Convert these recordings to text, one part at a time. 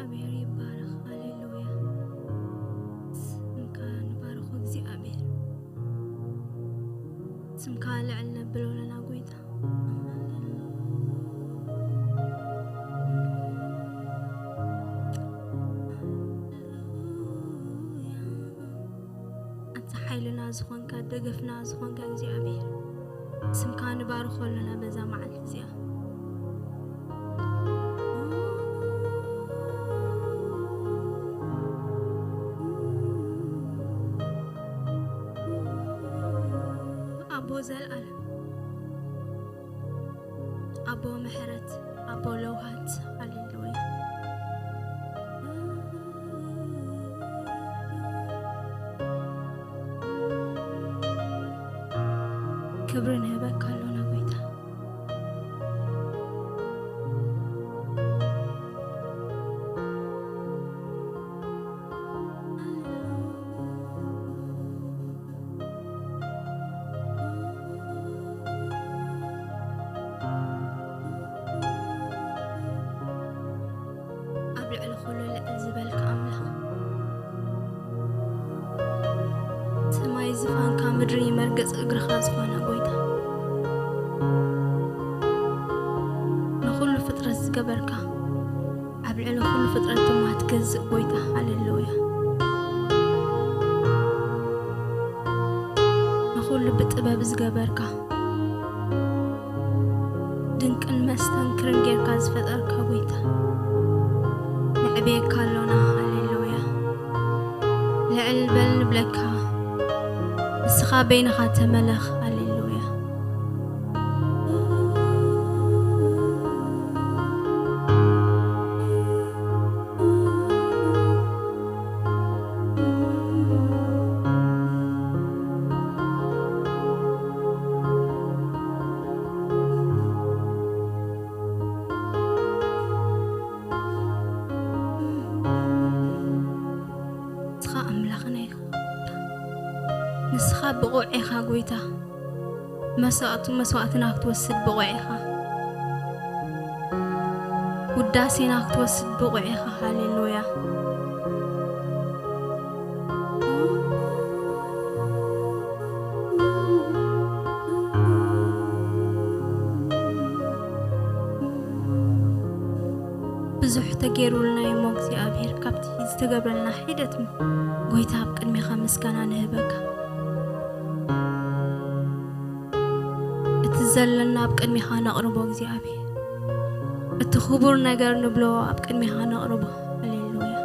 እግዚኣብሔር ይባረኽ። ሃሌሉያ። ስምካ ንባርኾ እግዚኣብሔር። ስምካ ልዕል ነብሎ ኣለና ጎይታ። ኣንታ ሓይልና ዝኾንካ፣ ደገፍና ዝኾንካ እግዚኣብሔር፣ ስምካ ንባርኾ ኣለና በዛ መዓልቲ እዚኣ። ኣቦ ዘልኣለም፣ ኣቦ ምሕረት፣ ኣቦ ለውሃት፣ ሃሌሉያ። ክብሪ ንህበካ ኣሎና ጎይታ። ኣብ ልዕሊ ኩሉ ልዕል ዝበልካ ኣምላኽ፣ ሰማይ ዝፋንካ፣ ምድሪ መርገጽ እግርኻ ዝኾነ ጎይታ፣ ንኹሉ ፍጥረት ዝገበርካ፣ ኣብ ልዕሊ ኩሉ ፍጥረት ድማ ትገዝእ ጎይታ፣ ሃሌሉያ። ንኹሉ ብጥበብ ዝገበርካ፣ ድንቅን መስተንክርን ጌርካ ዝፈጠርካ ጎይታ፣ ነዕብየካ ኣሎና፣ ሃሌሉያ። ልዕል በል ንብለካ፣ ንስኻ በይንኻ ተመለኽ፣ ሃሌሉያ። ንስኻ ኣምላኽና ኢኻ። ንስኻ ብቑዕ ኢኻ ጎይታ። መስዋእቱ-፣ መስዋእትና ክትወስድ ብቑዕ ኢኻ። ውዳሴና ክትወስድ ብቑዕ ኢኻ። ሃሌሉያ። ብዙሕ ተገይሩልና እዩ እሞ እግዚኣብሔር፣ ካብቲ ዝተገብረልና ሒደት ጎይታ ኣብ ቅድሜኻ ምስጋና ንህበካ። እቲ ዘለና ኣብ ቅድሜኻ ነቕርቦ እግዚኣብሔር። እቲ ክቡር ነገር ንብሎ ኣብ ቅድሜኻ ነቕርቦ። ሃሌሉያ።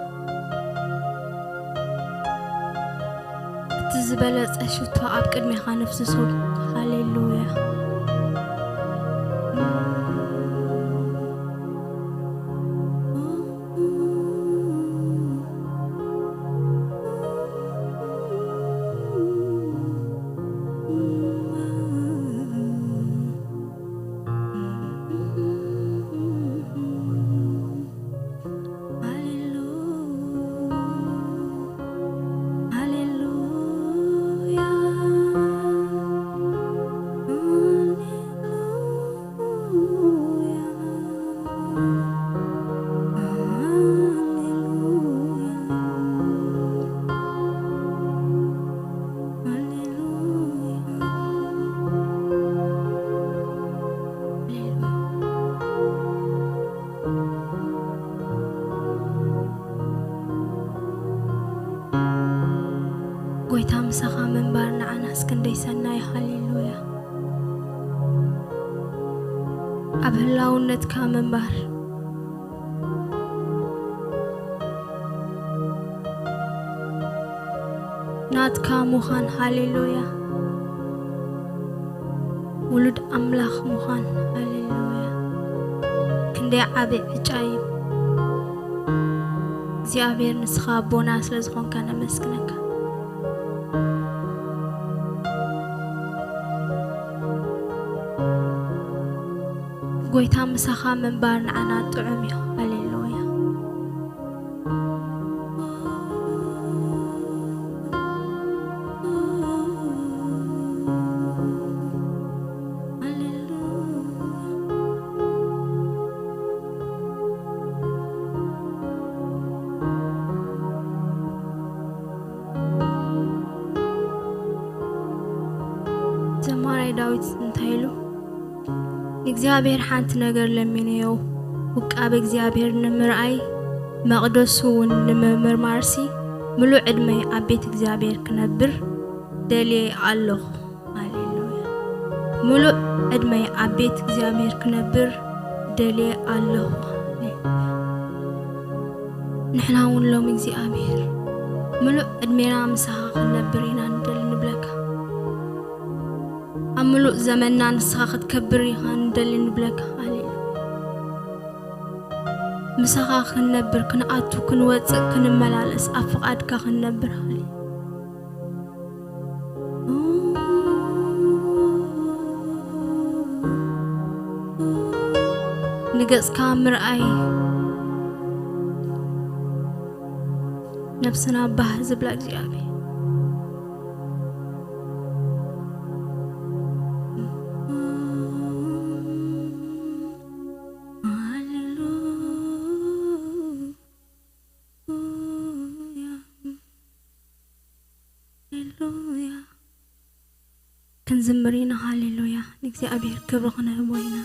እቲ ዝበለጸ ሽቶ ኣብ ቅድሜኻ ነፍስሶ። ሃሌሉያ። ጎይታ ምሳኻ ምንባር ንዓናስ ክንደይ ሰናይ። ሃሌሉያ። ኣብ ህላውነትካ ምንባር፣ ናትካ ምዃን። ሃሌሉያ። ውሉድ ኣምላኽ ምዃን። ሃሌሉያ። ክንደይ ዓቢ ዕጫ እዩ። እግዚኣብሔር፣ ንስኻ ኣቦና ስለ ዝኾንካ ነመስግነካ። ጎይታ፣ ምሳኻ ምንባር ንዓና ጥዑም እዩ። ሃሌሉያ። ዳዊት እንታይ ኢሉ? ንእግዚኣብሔር ሓንቲ ነገር ለሚነዮ፣ ውቃበ እግዚኣብሔር ንምርኣይ፣ መቕደሱ እውን ንምምርማርሲ፣ ምሉእ ዕድመይ ኣብ ቤት እግዚኣብሔር ክነብር ደልየ ኣለኹ። ሃሌሉያ። ምሉእ ዕድመይ ኣብ ቤት እግዚኣብሔር ክነብር ደልየ ኣለኹ። ንሕና እውን ሎሚ እግዚኣብሔር፣ ምሉእ ዕድሜና ምሳኻ ክንነብር ኢና ንደሊ ንብለካ። ኣብ ምሉእ ዘመንና ንስኻ ክትከብር ኢኻ ንደሊ ንብለካ። ሃሌሉያ። ምሳኻ ክንነብር፣ ክንኣቱ፣ ክንወጽእ፣ ክንመላለስ፣ ኣብ ፍቓድካ ክንነብር። ሃሌሉያ። ንገጽካ ምርኣይ ነብስና ባህ ዝብላ እግዚኣብሔር። ሃሌሉያ። ሃሌሉያ። ክንዝምር ኢና። ሃሌሉያ። ንእግዚኣብሔር ክብሪ ክንህቦ ኢና።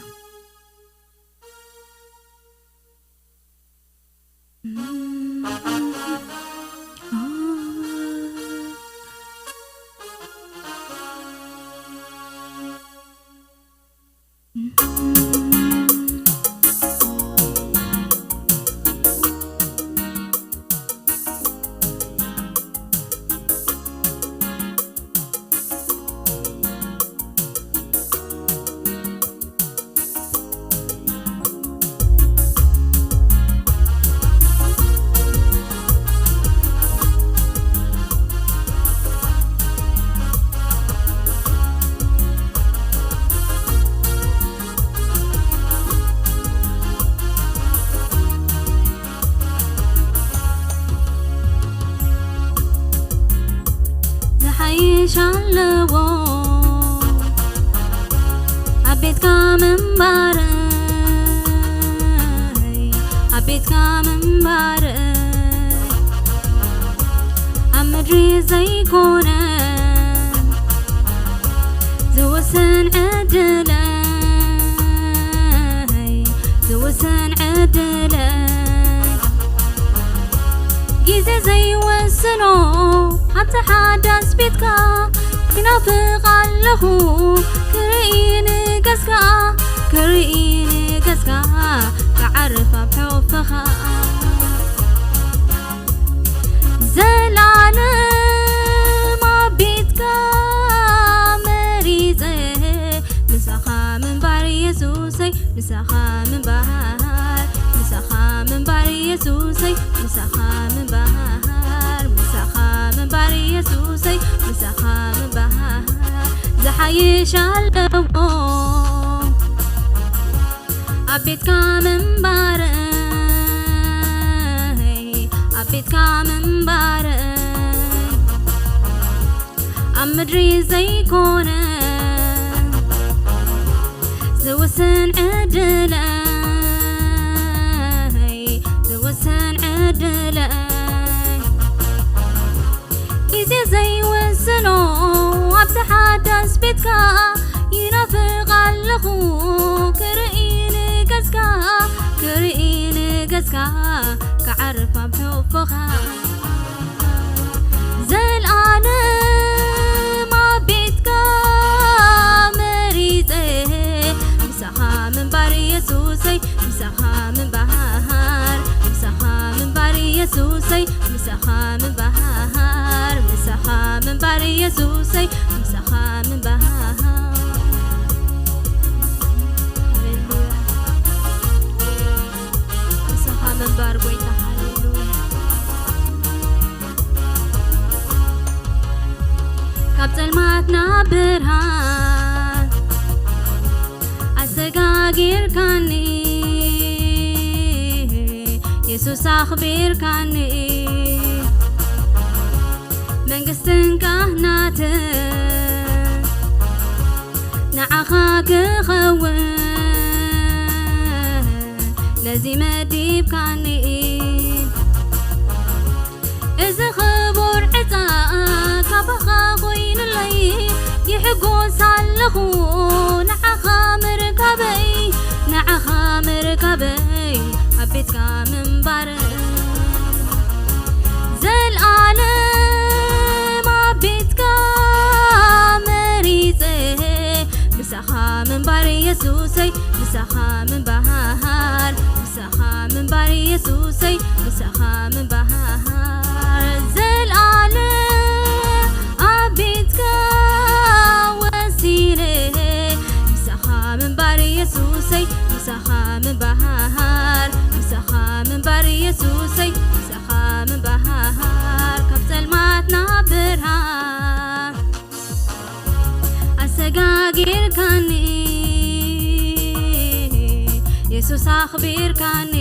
ዝሓይሽ ኣለዎ ኣብ ቤትካ ምንባረይ፣ ኣብ ቤትካ ምንባረይ፣ ኣብ ምድሪ ዘይኮነ ዝውስን ዕድለይ፣ ዝውስን ዕድለይ፣ ግዜ ዘይወስኖ ኣብቲ ሓዳስ ቤትካ ክናፍቕ ኣለኹ፣ ክርኢ ንገጽካ፣ ክርኢ ንገጽካ፣ ክዓርፍ ኣብ ሕቑፍኻ። ዘላለም ኣብ ቤትካ መሪጸ፣ ምሳኻ ምንባር የሱሰይ፣ ምሳኻ ምንባር፣ ምሳኻ ምንባር የሱሰይ፣ ምሳኻ ምንባር፣ ምሳኻ ምንባር የሱሰይ፣ ምሳኻ ምንባር ዝሓይሽ ኣለዎ። ኣብ ቤትካ ምንባረይ፣ ኣብ ቤትካ ምንባረይ፣ ኣብ ምድሪ ዘይኮነ ዝውስን ዕድለይ፣ ዝውስን ዕድለይ፣ ግዜ ዘይወስኖ ኣብቲ ሓዳስ ቤትካ ይናፍቕ ኣለኹ፣ ክርኢ ንገጽካ፣ ክርኢ ንገጽካ፣ ክዓርፍ ኣብ ሕቑፍኻ። ዘልኣለም ኣብ ቤትካ መሪጸ፣ ምሳኻ ምንባር የሱሰይ፣ ምሳኻ ምንባር፣ ምሳኻ ምንባር የሱሰይ፣ ምሳኻ ምንባር፣ ምሳኻ ምንባር የሱሰይ፣ ምሳኻ ምንባር። ሃሌሉያ። ምሳኻ ምንባር ጎይታ፣ ሃሌሉያ። ካብ ጸልማት ናብ ብርሃን ኣሰጋጊርካኒ፣ የሱስ ኣኽቢርካኒ፣ መንግስትን ካህናትን ንዓኻ ክኸውን ነዚ መዲብካኒ። እዚ ክቡር ዕፃ ካባኻ ኮይኑለይ፣ ይሕ- ይሕጎስ ኣለኹ ንዓኻ ምርካበይ፣ ንዓኻ ምርካበይ ኣብ ቤትካ ምንባር። ዘልኣለም ኣብ ቤትካ መሪጸ፣ ምሳኻ ምንባር የሱሰይ፣ ምሳኻ ምንባር፣ ምሳኻ ምንባር የሱሰይ፣ ምሳኻ ምንባር። ዘልኣለም ኣብ ቤትካ ወሲነ፣ ምሳኻ ምንባር የሱሰይ፣ ምሳኻ ምንባር፣ ምሳኻ ምንባር የሱሰይ፣ ምሳኻ ምንባር። ካብ ጸልማት ናብ ብርሃን ኣሰጋጊርካኒ፣ የሱስ ኣኽቢርካኒ።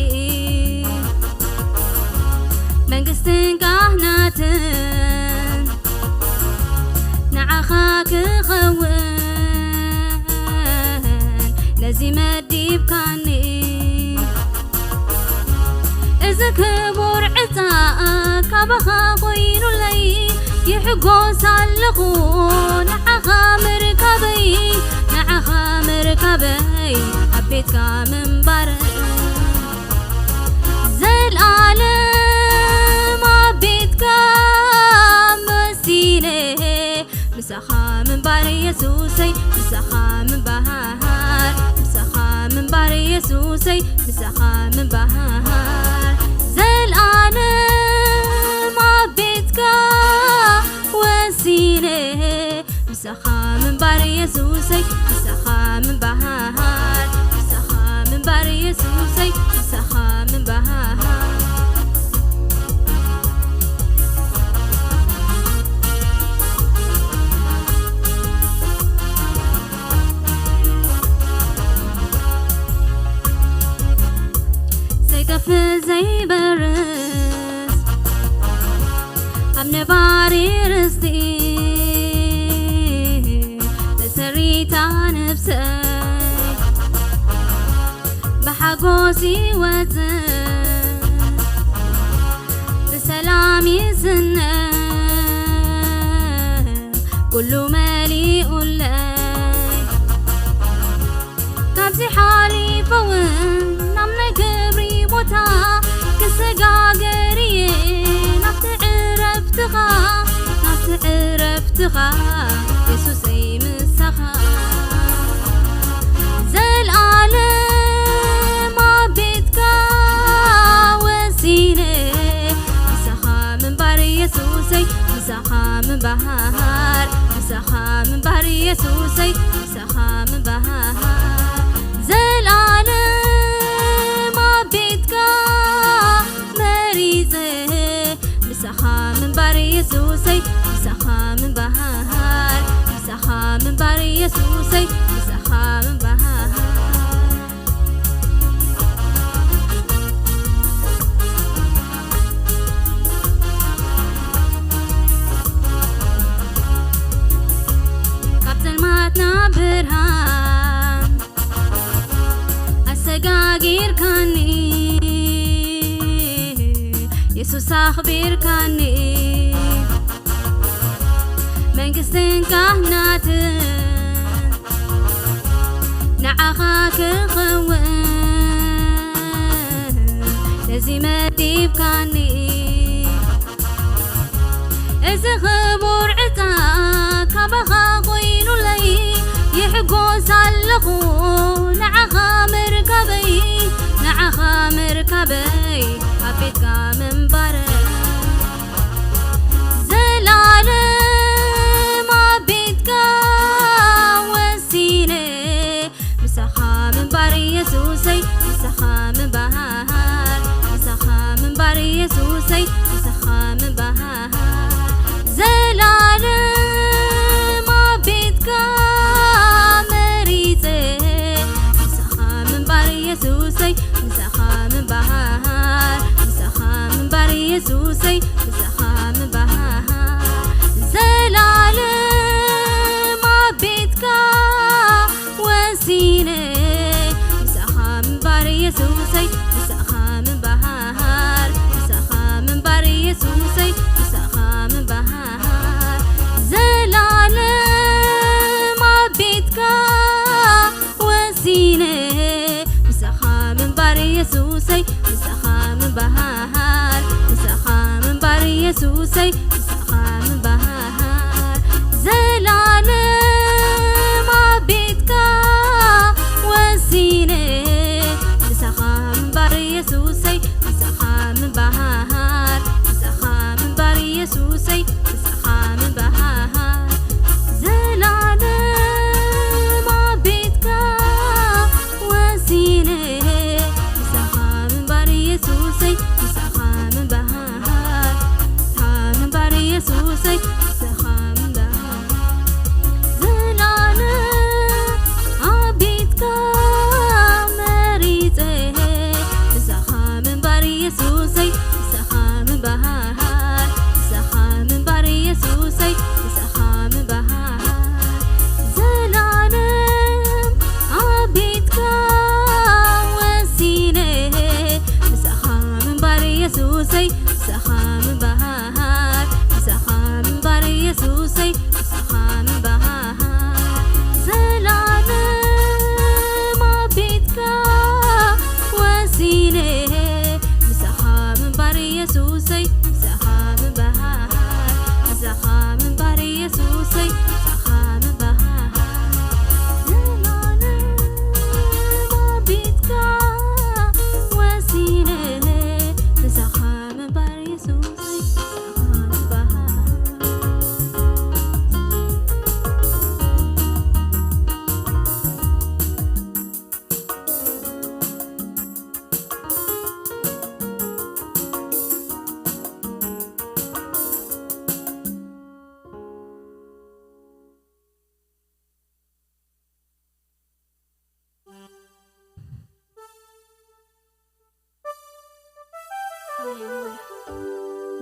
መንግስትን ካህናትን ንዓኻ ክኸውን ነዚ መዲብካኒ። እዚ ክቡር ዕፃ ካባኻ ኮይኑለይ፣ ይሕጎስ ኣለኹ ንዓኻ ምርካበይ፣ ንዓኻ ምርካበይ ኣብ ቤትካ ምንባር። ዘልኣለም ኣብ ቤትካ መሲነ፣ ምሳኻ ምንባር የሱሰይ፣ ምሳኻ ምንባር፣ ምሳኻ ምንባር የሱሰይ፣ ምሳኻ ምንባር። ዘልኣለም ኣብ ቤትካ ወሲነ፣ ምሳኻ ምንባር የሱሰይ፣ ምሳኻ ምንባር፣ ምሳኻ ምንባር የሱሰይ፣ ምሳኻ ምንባር። ዘይጠፍእ ዘይበርስ ኣብ ነባሪ ርስቲ ተሰሪታ ነፍሰይ፣ ብሓጎስ ይወጽእ ብሰላም ይስነ ኩሉ መሊኡለይ። ካብዚ ሓሊፈ እውን ናብ ናይ ክብሪ ቦታ ክሰጋገር እየ፣ ናብቲ ዕረፍትኻ፣ ናብቲ ዕረፍትኻ የሱሰይ ምሳኻ። ዘልኣለም ኣብ ቤትካ ወሲነ፣ ምሳኻ ምንባር የሱሰይ፣ ምሳኻ ምንባር፣ ምሳኻ ምንባር የሱሰይ፣ ምሳኻ ምንባር። ዘልኣለም ኣብ ቤትካ መሪጸ፣ ምሳኻ ምንባር የሱሰይ፣ ምሳኻ ምንባር፣ ምሳኻ ምንባር የሱሰይ፣ ምሳኻ ምንባር። ካብ ጸልማት ናብ ብርሃን ኣሰጋጊርካኒ፣ የሱስ ኣኽቢርካኒ። መንግስትን ካህናትን ንዓኻ ክኸውን ነዚ መዲብካኒ። እዚ ክቡር ዕፃ ካባኻ ኮይኑለይ፣ ይሕጎስ ኣለኹ ንዓኻ ምርካበይ፣ ንዓኻ ምርካበይ ኣብ ቤትካ ምንባረይ። ዘላለም ኣብ ቤትካ ወሲነ፣ ምሳኻ ምንባር የሱሰይ፣ ምሳኻ ምንባር፣ ምሳኻ ምንባር የሱሰይ፣ ምሳኻ ምንባር። ዘላለም ኣብ ቤትካ መሪጸ፣ ምሳኻ ምንባር የሱሰይ፣ ምሳኻ ምንባር፣ ምሳኻ ምንባር የሱሰይ፣ ምሳኻ ምንባር። ዘላለም ኣብ ቤትካ ወሲነ፣ ምሳኻ ምንባር የሱሰይ፣ ምሳኻ ምንባር፣ ምሳኻ ምንባር የሱሰይ፣ ምሳኻ ምንባር። ዘላለም የሱሰይ ምሳኻ ምንባር ዘላለም ኣብ ቤትካ ወሲነ ምሳኻ ምንባር የሱሰይ ምሳኻ ምንባር ምሳኻ ምንባር የሱሰይ ምሳኻ ምንባር ዘላለም ኣብ ቤትካ ወሲነ ምሳኻ ምንባር የሱሰይ ምሳኻ ምንባር ምሳኻ ምንባር የሱሰይ ምሳኻ ምንባር ዘላለም ኣብ ቤትካ መሪጸ ምሳኻ ምንባር የሱሰይ ምሳኻ ምንባር ምሳኻ ምንባር የሱሰይ ምሳኻ ምንባር ዘላለም ኣብ ቤትካ ወሲነ ምሳኻ ምንባር የሱሰይ ምሳኻ ምንባር ምሳኻ ምንባር የሱሰይ ምሳኻ ምንባር ዘላለም ኣብ ቤትካ ወሲነ ምሳኻ ምንባር የሱሰይ ምሳኻ ምንባር ምሳኻ ምንባር የሱሰይ ምሳኻ ምንባር ዘላለም ኣብ ቤትካ ወሲነ ምሳኻ ምንባር የሱሰይ ምሳኻ ምንባር ሃሌሉያ።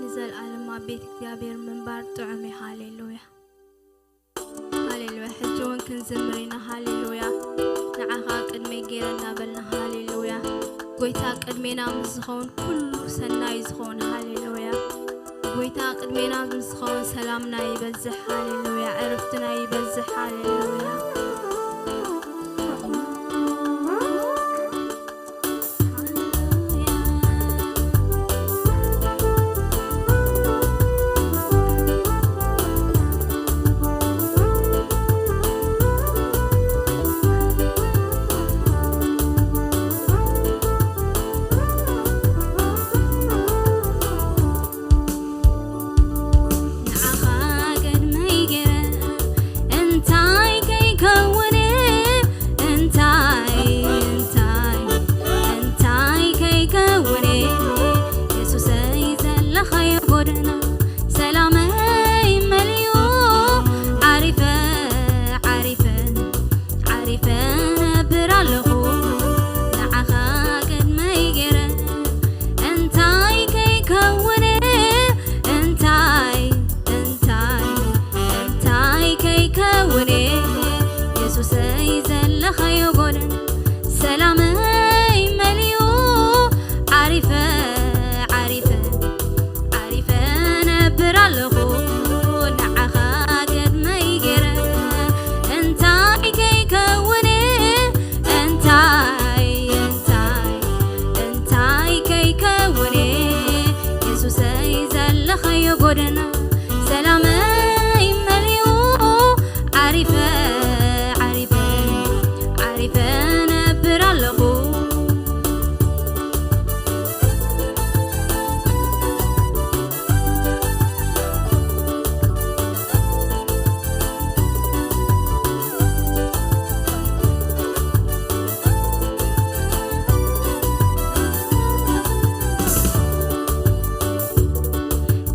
ንዘለኣለም ኣብ ቤት እግዚኣብሔር ምንባር ጥዑም እዩ። ሃሌሉያ። ሃሌሉያ። ሕጂ እውን ክንዝምር ኢና። ሃሌሉያ። ንዓኻ ቅድመይ ገይረ እናበልና፣ ሃሌሉያ። ጎይታ ቅድሜና ምስ ዝኸውን ኩሉ ሰናይ እዩ ዝኸውን። ሃሌሉያ። ጎይታ ቅድሜና ምስ ዝኸውን ሰላምና ይበዝሕ። ሃሌሉያ። ዕረፍትና ይበዝሕ። ሃሌሉያ። ንዓኻ ቅድመይ ገይረ እንታይ ከይከውን፣ እንታይ፣ እንታይ፣ እንታይ ከይከውን፣ የሱሰይ ዘለኻዮ ጎደና ሰላመይ መሊኡ ዓሪፈ፣ ዓሪፈ፣ ዓሪፈ ነብር ኣለኹ ንዓኻ ቅድመይ ገይረ እንታይ ከይከውን፣ እንታይ፣ እንታይ፣ እንታይ ከይከውን፣ የሱሰይ ዘለኻዮ ጎደና ሰላመይ መሊኡ ዓሪፈ፣ ዓሪፈ፣ ዓሪፈ ነብር ኣለኹ ንዓኻ ቅድመይ ገይረ እንታይ ከይከውን፣ እንታይ፣ እንታይ፣ እንታይ ከይከውን፣ የሱሰይ ዘለኻዮ ጎደና ሰላመይ መሊኡ ዓሪፈ፣ ዓሪፈ፣ ዓሪፈ ነብር ኣለኹ።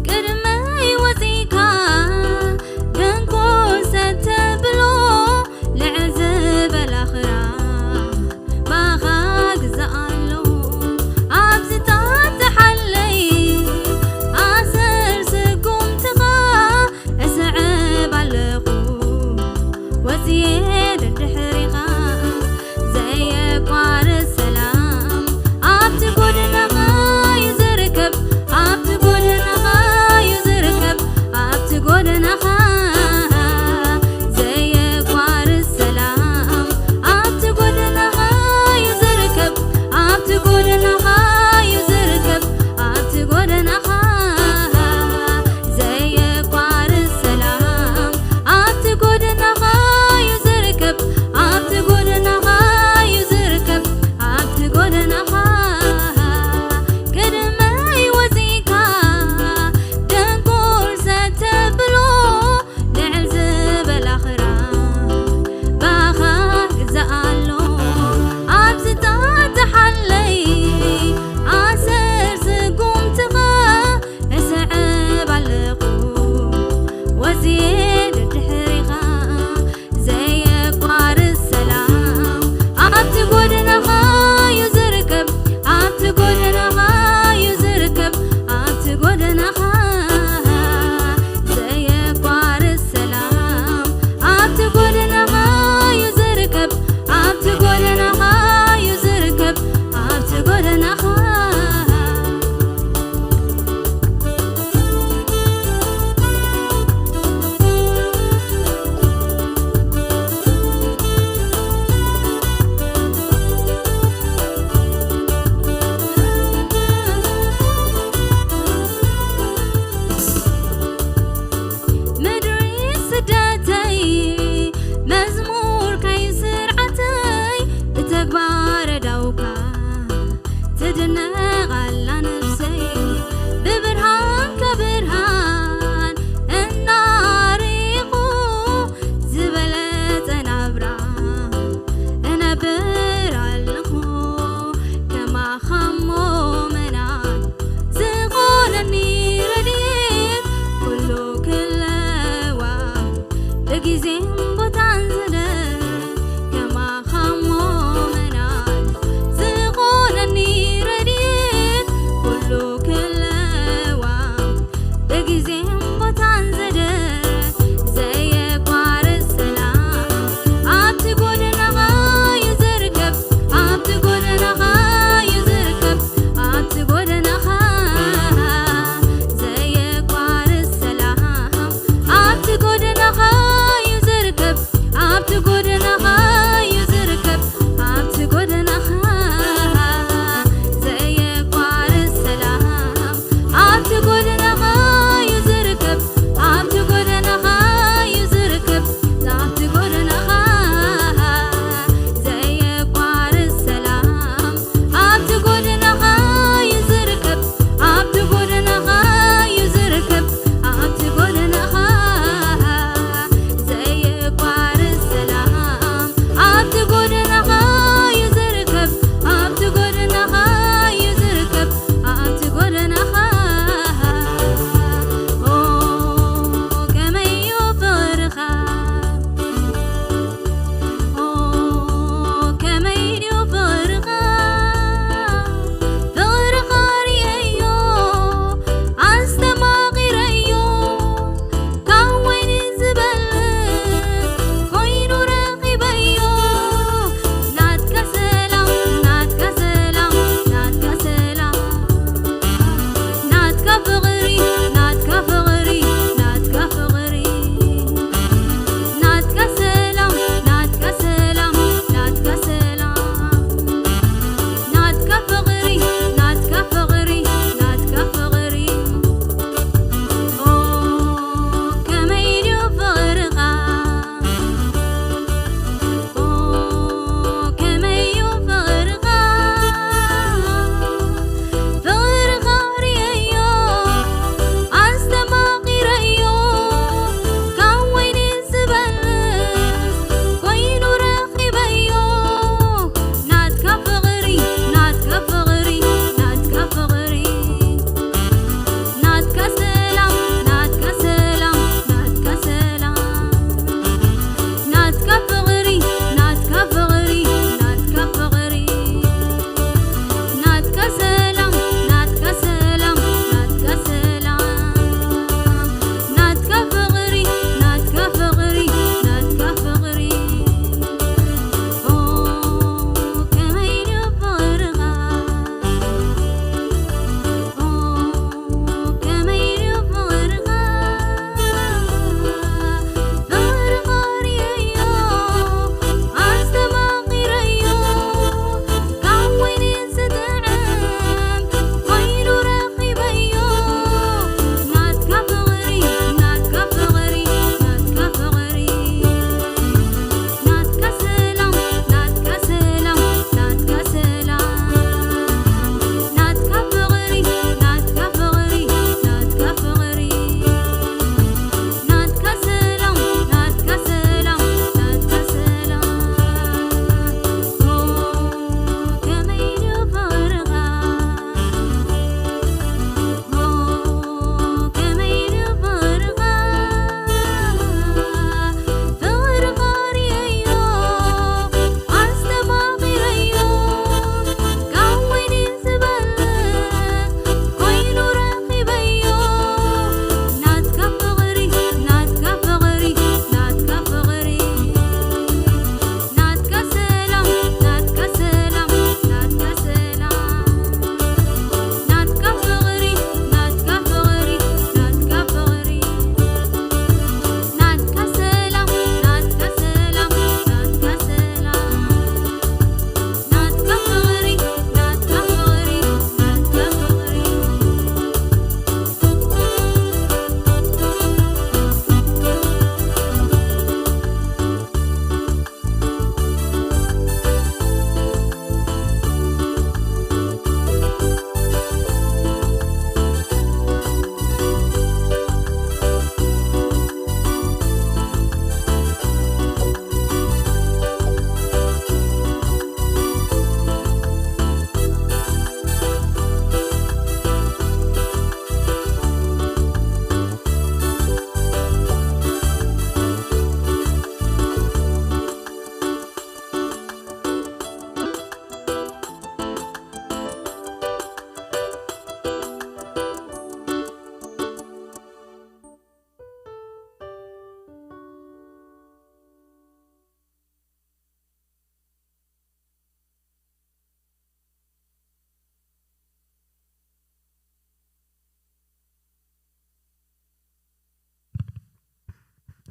ቅድመይ ደድሕሪኻ ዘየቋርጽ ሰላም ኣብቲ ጎደናኻ እዩ ዝርከብ፣ ኣብቲ ጎደናኻ እዩ ዝርከብ፣ ኣብቲ ጎደናኻ ዘየቋርጽ ሰላም ኣብቲ ጎደናኻ እዩ ዝርከብ፣ ኣብቲ ጎደናኻ እዩ ዝርከብ፣ ኣብቲ ጎደናኻ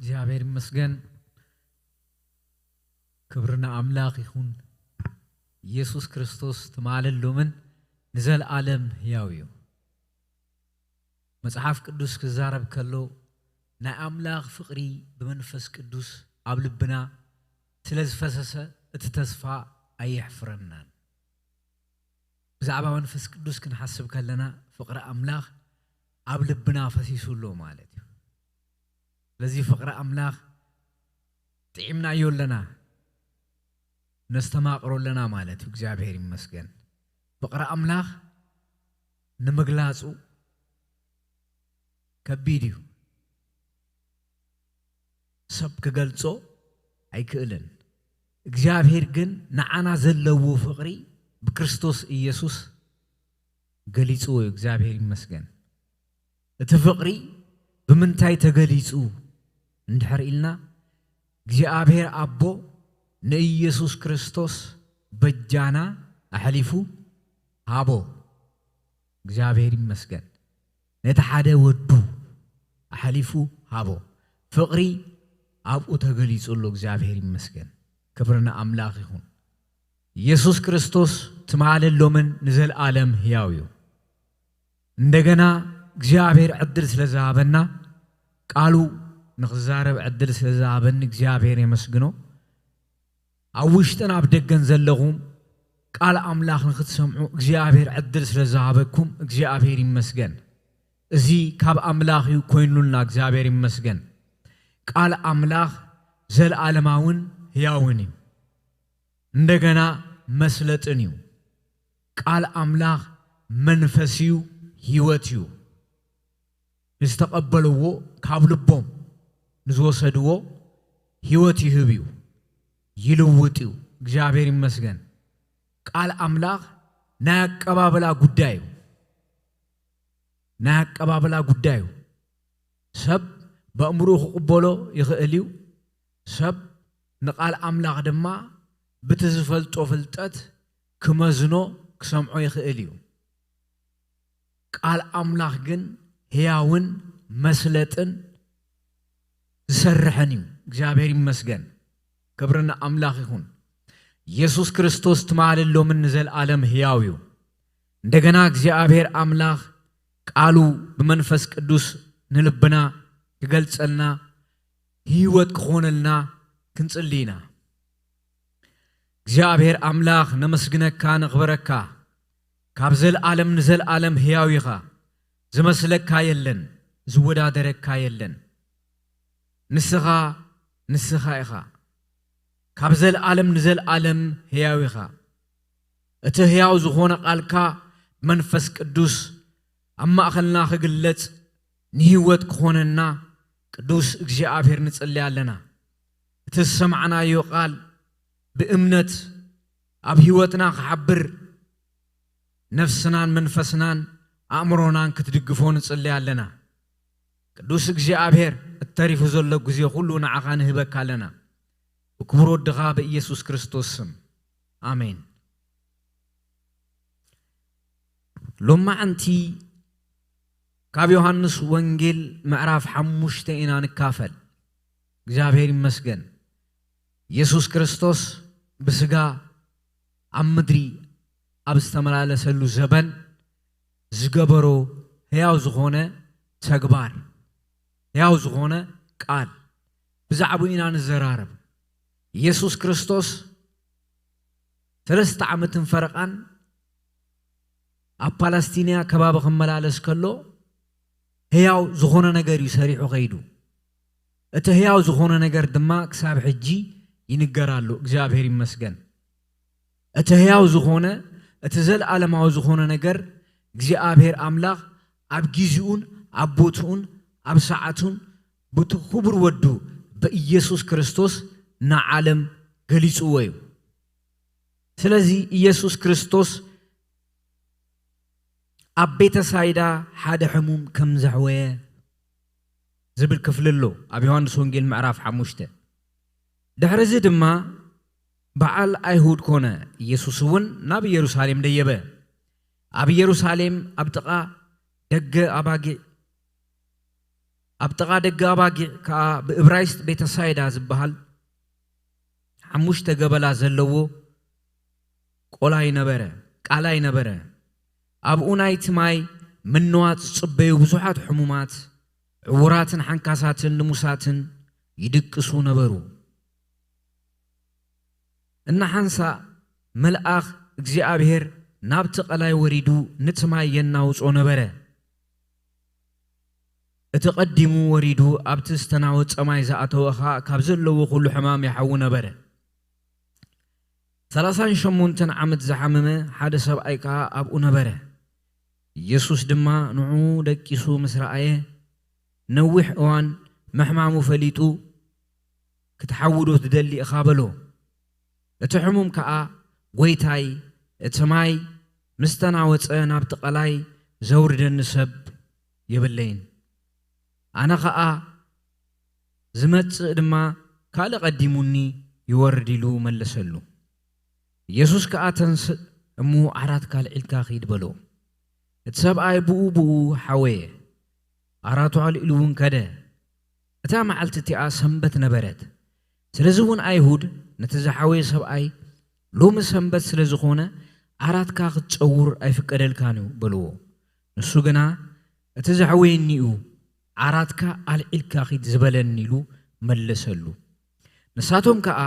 እግዚኣብሔር ይመስገን። ክብሪ ንኣምላኽ ይኹን። ኢየሱስ ክርስቶስ ትማልን ሎምን ንዘለኣለም ሕያው እዩ። መጽሓፍ ቅዱስ ክዛረብ ከሎ ናይ ኣምላኽ ፍቕሪ ብመንፈስ ቅዱስ ኣብ ልብና ስለ ዝፈሰሰ እቲ ተስፋ ኣየሕፍረናን። ብዛዕባ መንፈስ ቅዱስ ክንሓስብ ከለና ፍቕሪ ኣምላኽ ኣብ ልብና ፈሲሱ ኣሎ ማለት እዩ። ስለዚ ፍቕሪ ኣምላኽ ጥዒምናዮ ኣለና፣ ነስተማቕሮ ኣለና ማለት እዩ። እግዚኣብሔር ይመስገን። ፍቕሪ ኣምላኽ ንምግላጹ ከቢድ እዩ። ሰብ ክገልጾ ኣይክእልን። እግዚኣብሔር ግን ንዓና ዘለዎ ፍቕሪ ብክርስቶስ ኢየሱስ ገሊጽዎ እዩ። እግዚኣብሔር ይመስገን። እቲ ፍቕሪ ብምንታይ ተገሊጹ እንድሕር ኢልና፣ እግዚኣብሔር ኣቦ ንኢየሱስ ክርስቶስ በጃና ኣሕሊፉ ሃቦ። እግዚኣብሔር ይመስገን። ነቲ ሓደ ወዱ ኣሕሊፉ ሃቦ። ፍቕሪ ኣብኡ ተገሊጹ ኣሎ። እግዚኣብሔር ይመስገን። ክብሪ ንኣምላኽ ይኹን። ኢየሱስ ክርስቶስ ትማልን ሎምን ንዘለኣለም ሕያው እዩ። እንደገና እግዚኣብሔር ዕድል ስለ ዝሃበና፣ ቃሉ ንኽዛረብ ዕድል ስለ ዝሃበኒ እግዚኣብሔር የመስግኖ። ኣብ ውሽጥን ኣብ ደገን ዘለኹም ቃል ኣምላኽ ንኽትሰምዑ እግዚኣብሔር ዕድል ስለ ዝሃበኩም እግዚኣብሔር ይመስገን። እዚ ካብ ኣምላኽ እዩ ኮይኑልና፣ እግዚኣብሔር ይመስገን። ቃል ኣምላኽ ዘለኣለማውን ሕያውን እዩ። እንደገና መስለጥን እዩ። ቃል ኣምላኽ መንፈስ እዩ፣ ሕይወት እዩ። ንዝተቐበልዎ ካብ ልቦም ንዝወሰድዎ ሕይወት ይህብ እዩ፣ ይልውጥ እዩ። እግዚኣብሔር ይመስገን። ቃል ኣምላኽ ናይ ኣቀባብላ ጉዳይ እዩ። ናይ ኣቀባብላ ጉዳይ እዩ። ሰብ በእምርኡ ክቕበሎ ይኽእል እዩ። ሰብ ንቃል ኣምላኽ ድማ ብቲ ዝፈልጦ ፍልጠት ክመዝኖ ክሰምዖ ይኽእል እዩ። ቃል ኣምላኽ ግን ሕያውን መስለጥን ዝሰርሕን እዩ። እግዚኣብሔር ይመስገን። ክብሪ ንኣምላኽ ይኹን። ኢየሱስ ክርስቶስ ትማልን ሎምን ንዘለኣለም ሕያው እዩ። እንደገና እግዚኣብሔር ኣምላኽ ቃሉ ብመንፈስ ቅዱስ ንልብና ክገልጸልና፣ ሕይወት ክኾነልና ክንጽሊ ኢና። እግዚኣብሔር ኣምላኽ ነመስግነካ፣ ነኽብረካ። ካብ ዘልኣለም ንዘልኣለም ሕያው ኢኻ። ዝመስለካ የለን፣ ዝወዳደረካ የለን። ንስኻ፣ ንስኻ ኢኻ። ካብ ዘልኣለም ንዘልኣለም ሕያው ኢኻ። እቲ ሕያው ዝኾነ ቃልካ መንፈስ ቅዱስ ኣብ ማእኸልና ክግለጽ፣ ንህይወት ክኾነና ቅዱስ እግዚኣብሔር ንጽሊ ኣለና። እቲ ዝሰማዕናዮ ቃል ብእምነት ኣብ ህይወትና ክሓብር፣ ነፍስናን መንፈስናን ኣእምሮናን ክትድግፎ ንጽሊ ኣለና። ቅዱስ እግዚኣብሔር፣ እተሪፉ ዘሎ ግዜ ኩሉ ንዓኻ ንህበካ ኣለና። ብክቡር ወድኻ ብኢየሱስ ክርስቶስ ስም። ኣሜን። ሎማዕንቲ ካብ ዮሃንስ ወንጌል ምዕራፍ ሓሙሽተ ኢና ንካፈል። እግዚኣብሔር ይመስገን። ኢየሱስ ክርስቶስ ብስጋ ኣብ ምድሪ ኣብ ዝተመላለሰሉ ዘበን ዝገበሮ ሕያው ዝኾነ ተግባር፣ ሕያው ዝኾነ ቃል፣ ብዛዕባኡ ኢና ንዘራረብ። ኢየሱስ ክርስቶስ ሰለስተ ዓመትን ፈረቓን ኣብ ፓለስቲንያ ከባቢ ክመላለስ ከሎ፣ ሕያው ዝኾነ ነገር እዩ ሰሪሑ ከይዱ። እቲ ሕያው ዝኾነ ነገር ድማ ክሳብ ሕጂ ይንገር ኣሎ። እግዚኣብሔር ይመስገን። እቲ ሕያው ዝኾነ፣ እቲ ዘለኣለማዊ ዝኾነ ነገር እግዚኣብሔር ኣምላኽ ኣብ ጊዜኡን ኣብ ቦትኡን ኣብ ሰዓቱን ብቲ ክቡር ወዱ ብኢየሱስ ክርስቶስ ንዓለም ገሊጽዎ እዩ። ስለዚ ኢየሱስ ክርስቶስ ኣብ ቤተሳይዳ ሓደ ሕሙም ከም ዘሕወየ ዝብል ክፍሊ ኣሎ ኣብ ዮሃንስ ወንጌል ምዕራፍ ሓሙሽተ። ድሕሪ እዚ ድማ በዓል ኣይሁድ ኮነ። ኢየሱስ እውን ናብ ኢየሩሳሌም ደየበ። ኣብ ኢየሩሳሌም ኣብ ጥቓ ደገ ኣባጊዕ ኣብ ጥቓ ደገ ኣባጊዕ ከኣ ብእብራይስጥ ቤተሳይዳ ዝበሃል ሓሙሽተ ገበላ ዘለዎ ቆላይ ነበረ፣ ቃላይ ነበረ። ኣብኡ ናይቲ ማይ ምንዋጽ ዝጽበዩ ብዙሓት ሕሙማት፣ ዕዉራትን ሓንካሳትን ልሙሳትን ይድቅሱ ነበሩ። እናሓንሳእ መልኣኽ እግዚኣብሔር ናብቲ ቀላይ ወሪዱ ነቲ ማይ የናውጾ ነበረ። እቲ ቀዲሙ ወሪዱ ኣብቲ ዝተናወጸ ማይ ዝኣተወ ኸኣ ካብ ዘለዎ ኹሉ ሕማም ይሓዊ ነበረ። ሰላሳን ሸሞንተን ዓመት ዝሓመመ ሓደ ሰብኣይ ከኣ ኣብኡ ነበረ። ኢየሱስ ድማ ንዕኡ ደቂሱ ምስ ረኣየ፣ ነዊሕ እዋን ምሕማሙ ፈሊጡ፣ "ክትሓዊ ዶ ትደሊ ኢኻ?" በሎ። እቲ ሕሙም ከኣ፣ "ጐይታይ፣ እቲ ማይ ምስ ተናወጸ ናብቲ ቀላይ ዘውርደኒ ሰብ የብለይን። ኣነ ኸኣ ዝመጽእ ድማ ካልእ ቀዲሙኒ ይወርድ" ኢሉ መለሰሉ። ኢየሱስ ከኣ፣ "ተንስእ እሞ ዓራትካ ኣልዒልካ ኺድ" በሎ። እቲ ሰብኣይ ብኡ ብኡ ሓወየ፣ ዓራቱ ኣልዒሉ እውን ከደ። እታ መዓልቲ እቲኣ ሰንበት ነበረት። ስለዚ እውን ኣይሁድ ነቲ ዝሓወየ ሰብኣይ፣ "ሎሚ ሰንበት ስለ ዝኾነ ዓራትካ ክትጸውር ኣይፍቀደልካን እዩ" በልዎ። ንሱ ግና፣ "እቲ ዘሕወየኒ እዩ፣ ዓራትካ ኣልዒልካ ኪድ" ዝበለኒ ኢሉ መለሰሉ። ንሳቶም ከኣ፣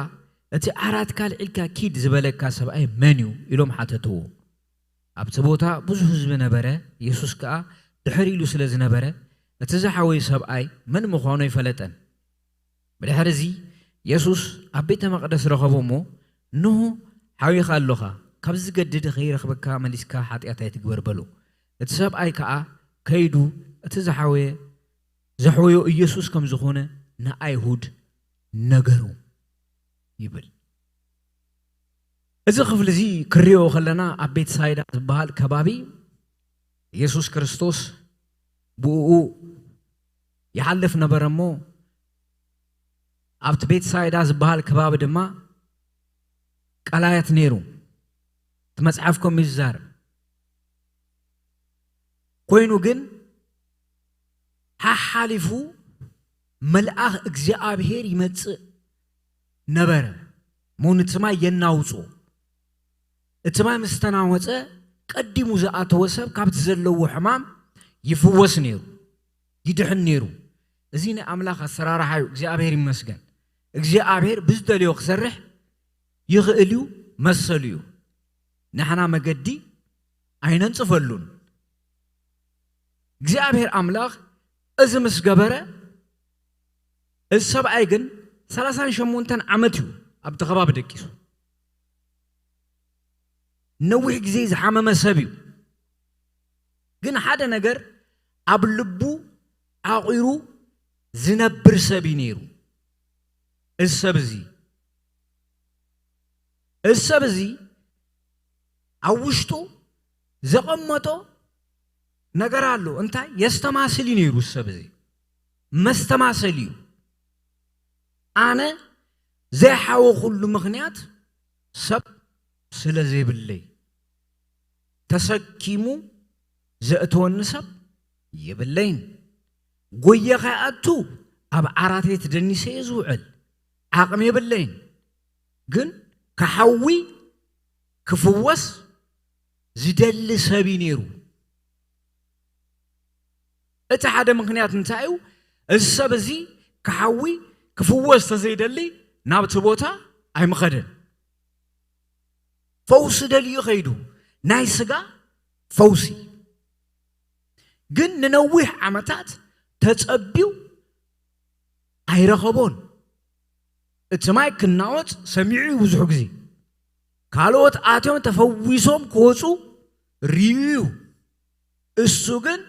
"እቲ ዓራትካ ኣልዒልካ ኪድ ዝበለካ ሰብኣይ መን እዩ?" ኢሎም ሓተትዎ። ኣብቲ ቦታ ብዙሕ ህዝቢ ነበረ። የሱስ ከኣ ድሕር ኢሉ ስለ ዝነበረ፣ እቲ ዝሓወየ ሰብኣይ መን ምዃኑ ኣይፈለጠን። ብድሕርዚ የሱስ ኣብ ቤተ መቕደስ ረኸቦ እሞ፣ "እንሆ ሓዊኻ ኣሎኻ፣ ካብ ዝገድድ ኸይረኽበካ መሊስካ ሓጢኣት ኣይትግበር" በሎ። እቲ ሰብኣይ ከኣ ከይዱ እቲ ዝሓወየ፣ ዘሕወዮ ኢየሱስ ከም ዝኾነ ንኣይሁድ ነገሩ ይብል። እዚ ክፍሊ እዚ ክሪኦ ከለና ኣብ ቤት ሳይዳ ዝበሃል ከባቢ ኢየሱስ ክርስቶስ ብኡ ይሓልፍ ነበረ እሞ ኣብቲ ቤት ሳይዳ ዝበሃል ከባቢ ድማ ቀላያት ነይሩ። እቲ መጽሓፍ ከምኡ እዩ ዝዛረብ። ኮይኑ ግን ሓሓሊፉ መልኣኽ እግዚኣብሔር ይመጽእ ነበረ። እሞ ነቲ ማይ የናውጾ። እቲ ማይ ምስ ተናወጸ ቀዲሙ ዝኣተወ ሰብ ካብቲ ዘለዎ ሕማም ይፍወስ ነይሩ፣ ይድሕን ነይሩ። እዚ ናይ ኣምላኽ ኣሰራርሓ እዩ። እግዚኣብሔር ይመስገን። እግዚኣብሔር ብዝደልዮ ክሰርሕ ይኽእል እዩ፣ መሰሉ እዩ። ንሕና መገዲ ኣይነንጽፈሉን። እግዚኣብሔር ኣምላኽ እዚ ምስ ገበረ፣ እዚ ሰብኣይ ግን ሰላሳን ሸሞንተን ዓመት እዩ ኣብቲ ከባቢ ደቂሱ። ነዊሕ ግዜ ዝሓመመ ሰብ እዩ። ግን ሓደ ነገር ኣብ ልቡ ዓቑሩ ዝነብር ሰብ እዩ ነይሩ። እዚ ሰብ እዚ፣ እዚ ሰብ እዚ ኣብ ውሽጡ ዘቐመጦ ነገር ኣሎ። እንታይ የስተማስል እዩ ነይሩ? እዚ ሰብ እዚ መስተማሰል እዩ። ኣነ ዘይሓወኹሉ ምኽንያት ሰብ ስለ ዘይብለይ፣ ተሰኪሙ ዘእትወኒ ሰብ የብለይን። ጎየ ከይኣቱ ኣብ ዓራተይ ተደኒሰ እየ ዝውዕል። ዓቕሚ የብለይን። ግን ክሓዊ ክፍወስ ዝደሊ ሰብ እዩ ነይሩ። እቲ ሓደ ምኽንያት እንታይ እዩ? እዚ ሰብ እዚ ክሓዊ ክፍወስ ተዘይደሊ ናብቲ ቦታ ኣይምኸደን። ፈውሲ ደልዩ ከይዱ፣ ናይ ስጋ ፈውሲ። ግን ንነዊሕ ዓመታት ተጸብዩ ኣይረኸቦን። እቲ ማይ ክናወጽ ሰሚዑ እዩ ብዙሕ ግዜ። ካልኦት ኣትዮም ተፈዊሶም ክወጹ ርእዩ እዩ። እሱ ግን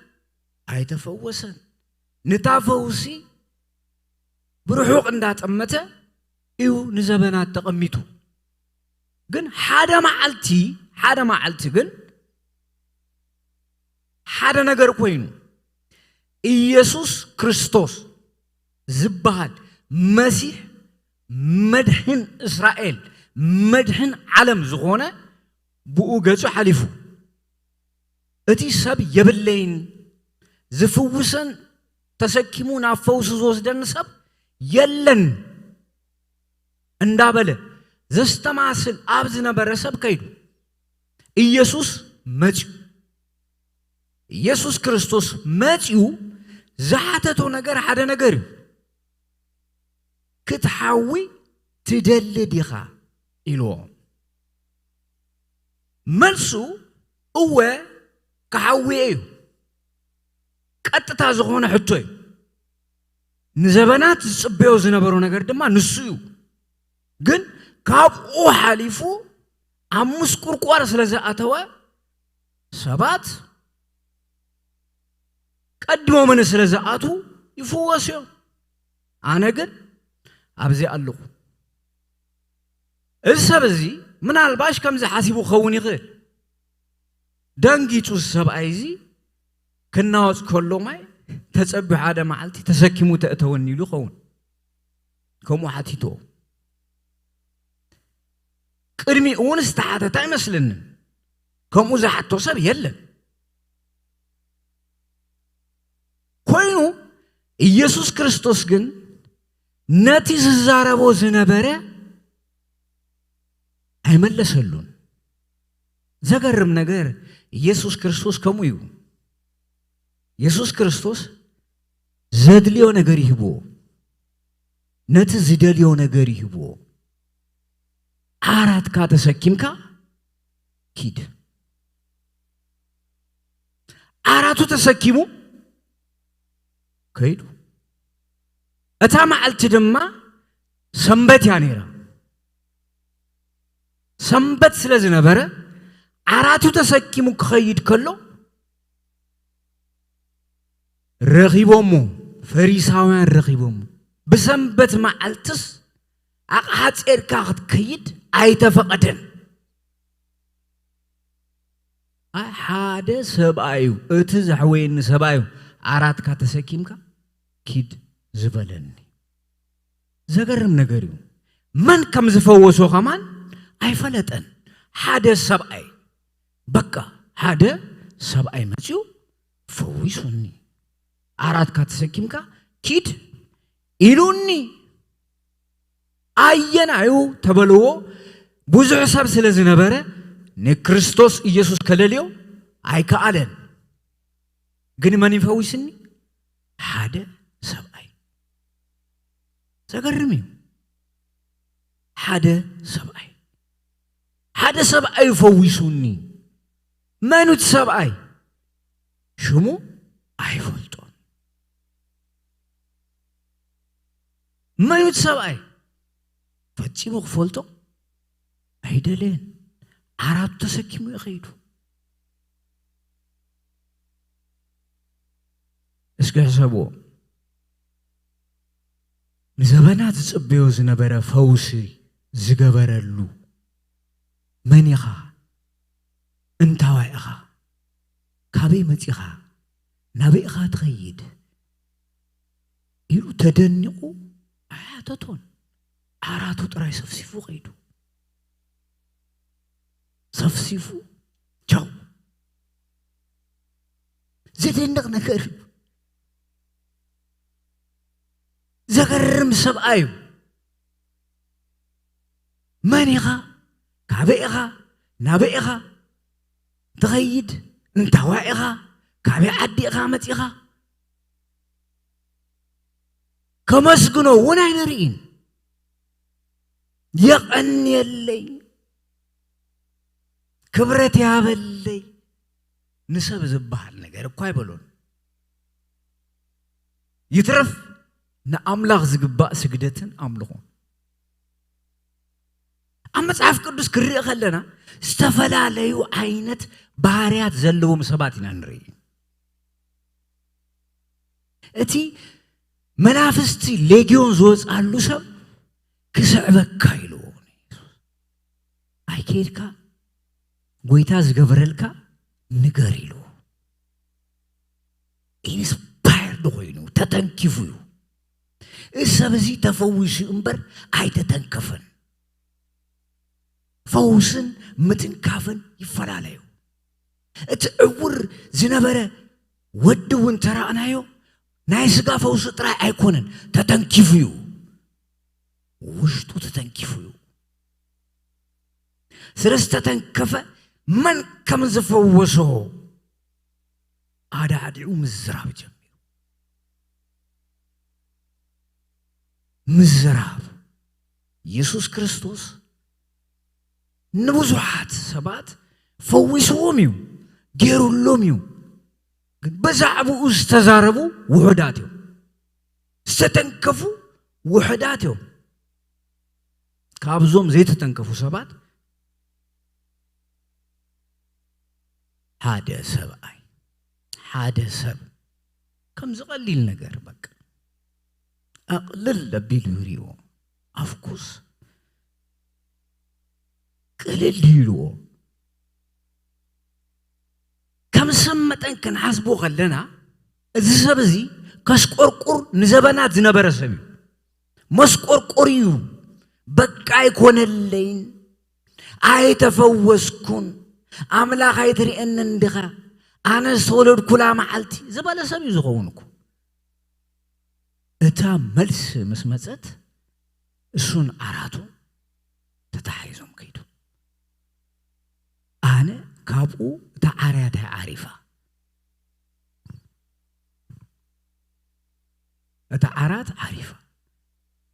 ኣይተፈወሰን። ነታ ፈውሲ ብርሑቕ እንዳጠመተ እዩ ንዘበናት ተቐሚጡ። ግን ሓደ መዓልቲ፣ ሓደ መዓልቲ ግን ሓደ ነገር ኮይኑ፣ ኢየሱስ ክርስቶስ ዝበሃል መሲሕ፣ መድሕን እስራኤል፣ መድሕን ዓለም ዝኾነ ብኡ ገጹ ሓሊፉ። እቲ ሰብ የብለይን፣ ዝፍውሰን ተሰኪሙ ናብ ፈውሲ ዝወስደኒ ሰብ የለን እንዳበለ ዘስተማስል ኣብ ዝነበረ ሰብ ከይዱ ኢየሱስ መፅዩ። ኢየሱስ ክርስቶስ መፅዩ ዝሓተቶ ነገር ሓደ ነገር እዩ። ክትሓዊ ትደሊ ዲኻ ኢልዎ። መልሱ እወ ክሓዊ እየ እዩ። ቀጥታ ዝኾነ ሕቶ እዩ። ንዘበናት ዝጽበዮ ዝነበሮ ነገር ድማ ንሱ እዩ። ግን ካብኡ ሓሊፉ ኣብ ምስቁርቋር ስለ ዝኣተወ ሰባት ቀድሞምኒ ስለ ዝኣትዉ ይፍወሱ እዮም። ኣነ ግን ኣብዚ ኣለኹ። እዚ ሰብ እዚ ምናልባሽ ከምዚ ሓሲቡ ክኸውን ይኽእል። ደንጊጹ እዚ ሰብኣይ እዚ ክናወጽ ከሎ ማይ ተጸቢሑ ሓደ መዓልቲ ተሰኪሙ ተእተወኒ ኢሉ ይኸውን። ከምኡ ሓቲትዎ። ቅድሚኡ እውን ዝተሓተተ ኣይመስለንን። ከምኡ ዝሓቶ ሰብ የለን። ኮይኑ ኢየሱስ ክርስቶስ ግን ነቲ ዝዛረቦ ዝነበረ ኣይመለሰሉን። ዘገርም ነገር ኢየሱስ ክርስቶስ ከምኡ እዩ። ኢየሱስ ክርስቶስ ዘድልዮ ነገር ይህብዎ። ነቲ ዝደልዮ ነገር ይህብዎ። ዓራትካ ተሰኪምካ ኪድ። ዓራቱ ተሰኪሙ ከይዱ። እታ መዓልቲ ድማ ሰንበት እያ ነይራ። ሰንበት ስለ ዝነበረ ዓራቱ ተሰኪሙ ክኸይድ ከሎ ረኺቦሞ፣ ፈሪሳውያን ረኺቦሞ። ብሰንበት መዓልትስ ኣቕሓ ጼርካ ክትከይድ ኣይተፈቐደን። ኣይ ሓደ ሰብኣይ እዩ፣ እቲ ዘሕወየኒ ሰብኣይ እዩ፣ ዓራትካ ተሰኪምካ ኪድ ዝበለኒ። ዘገርም ነገር እዩ። መን ከም ዝፈወሶ ከማን ኣይፈለጠን። ሓደ ሰብኣይ፣ በቃ ሓደ ሰብኣይ መፅዩ ፈዊሱኒ። ዓራትካ ተሰኪምካ ኪድ ኢሉኒ። ኣየናዩ ተበልዎ። ብዙሕ ሰብ ስለ ዝነበረ ንክርስቶስ ኢየሱስ ከለልዮ ኣይከኣለን። ግን መን ይፈዊስኒ? ሓደ ሰብኣይ። ዘገርም እዩ። ሓደ ሰብኣይ፣ ሓደ ሰብኣይ ፈዊሱኒ። መኑ እቲ ሰብኣይ? ሽሙ ኣይፈልጦን። መኑ እቲ ሰብኣይ? ፈጺሙ ክፈልጦ ኣይደለየን። ዓራቱ ተሰኪሙ እዩ ከይዱ። እስኪ ሕሰብዎ። ንዘበናት ዝጽበዮ ዝነበረ ፈውሲ ዝገበረሉ መን ኢኻ? እንታዋይ ኢኻ? ካበይ መጺኻ? ናበይ ኢኻ ትኸይድ? ኢሉ ተደኒቑ ኣይሓተቶን። ዓራቱ ጥራይ ሰፍሲፉ ከይዱ። ሰፍሲፉ ቻው። ዘደንቕ ነገር እዩ። ዘገርም ሰብኣይ እዩ። መን ኢኻ? ካበይ ኢኻ? ናበይ ኢኻ ትኸይድ? እንታዋይ ኢኻ? ካበይ ዓዲ ኢኻ መጺኻ? ከመስግኖ እውን ኣይንርኢን። የቐንየለይ፣ ክብረት ያበለይ ንሰብ ዝበሃል ነገር እኳ ኣይበሎን። ይትረፍ ንኣምላኽ ዝግባእ ስግደትን ኣምልኾን። ኣብ መጽሓፍ ቅዱስ ክርኢ ከለና ዝተፈላለዩ ዓይነት ባህርያት ዘለዎም ሰባት ኢና ንርኢ። እቲ መናፍስቲ ሌጊዮን ዝወፅኣሉ ሰብ ክስዕበካ ኢልዎ ንየሱስ። ኣይከይድካ ጎይታ ዝገበረልካ ንገር ኢልዎ። ኢንስፓየርድ ኮይኑ ተተንኪፉ እዩ። እዚ ሰብ እዚ ተፈዊሱ እምበር ኣይተተንከፈን። ፈውስን ምትንካፍን ይፈላለዩ። እቲ ዕውር ዝነበረ ወዲ እውን ተራእናዮ፣ ናይ ስጋ ፈውሲ ጥራይ ኣይኮነን፣ ተተንኪፉ እዩ። ውሽጡ ተተንኪፉ እዩ። ስለ ዝተተንከፈ መን ከም ዝፈወሶ ኣዳዕዲዑ ምዝራብ ጀሚሩ። ምዝራብ። ኢየሱስ ክርስቶስ ንብዙሓት ሰባት ፈዊስዎም እዩ፣ ገይሩሎም እዩ። ግን ብዛዕባኡ ዝተዛረቡ ውሑዳት እዮም። ዝተተንከፉ ውሑዳት እዮም። ካብዞም ዘይተተንከፉ ሰባት ሓደ ሰብኣይ፣ ሓደ ሰብ ከምዚ ቀሊል ነገር በቃ ኣቕልል ኣቢሉ ይሪእዎ። ኣፍኩስ ቅልል ኢልዎ። ከም ሰብ መጠን ክንሓስቦ ከለና፣ እዚ ሰብ እዚ ከስቆርቁር ንዘበናት ዝነበረ ሰብ እዩ። መስቆርቆር እዩ። በቃ ኣይኮነለይን፣ ኣይተፈወስኩን፣ ኣምላኽ ኣይትርእየንን ዲኻ፣ ኣነ ዝተወለድኩላ መዓልቲ ዝበለ ሰብ እዩ ዝኸውን እኮ። እታ መልሲ ምስ መጸት፣ እሱን ዓራቱ ተተሓሒዞም ከይዱ። ኣነ ካብኡ እታ ዓርያት እያ ዓሪፋ። እታ ዓራት ዓሪፋ።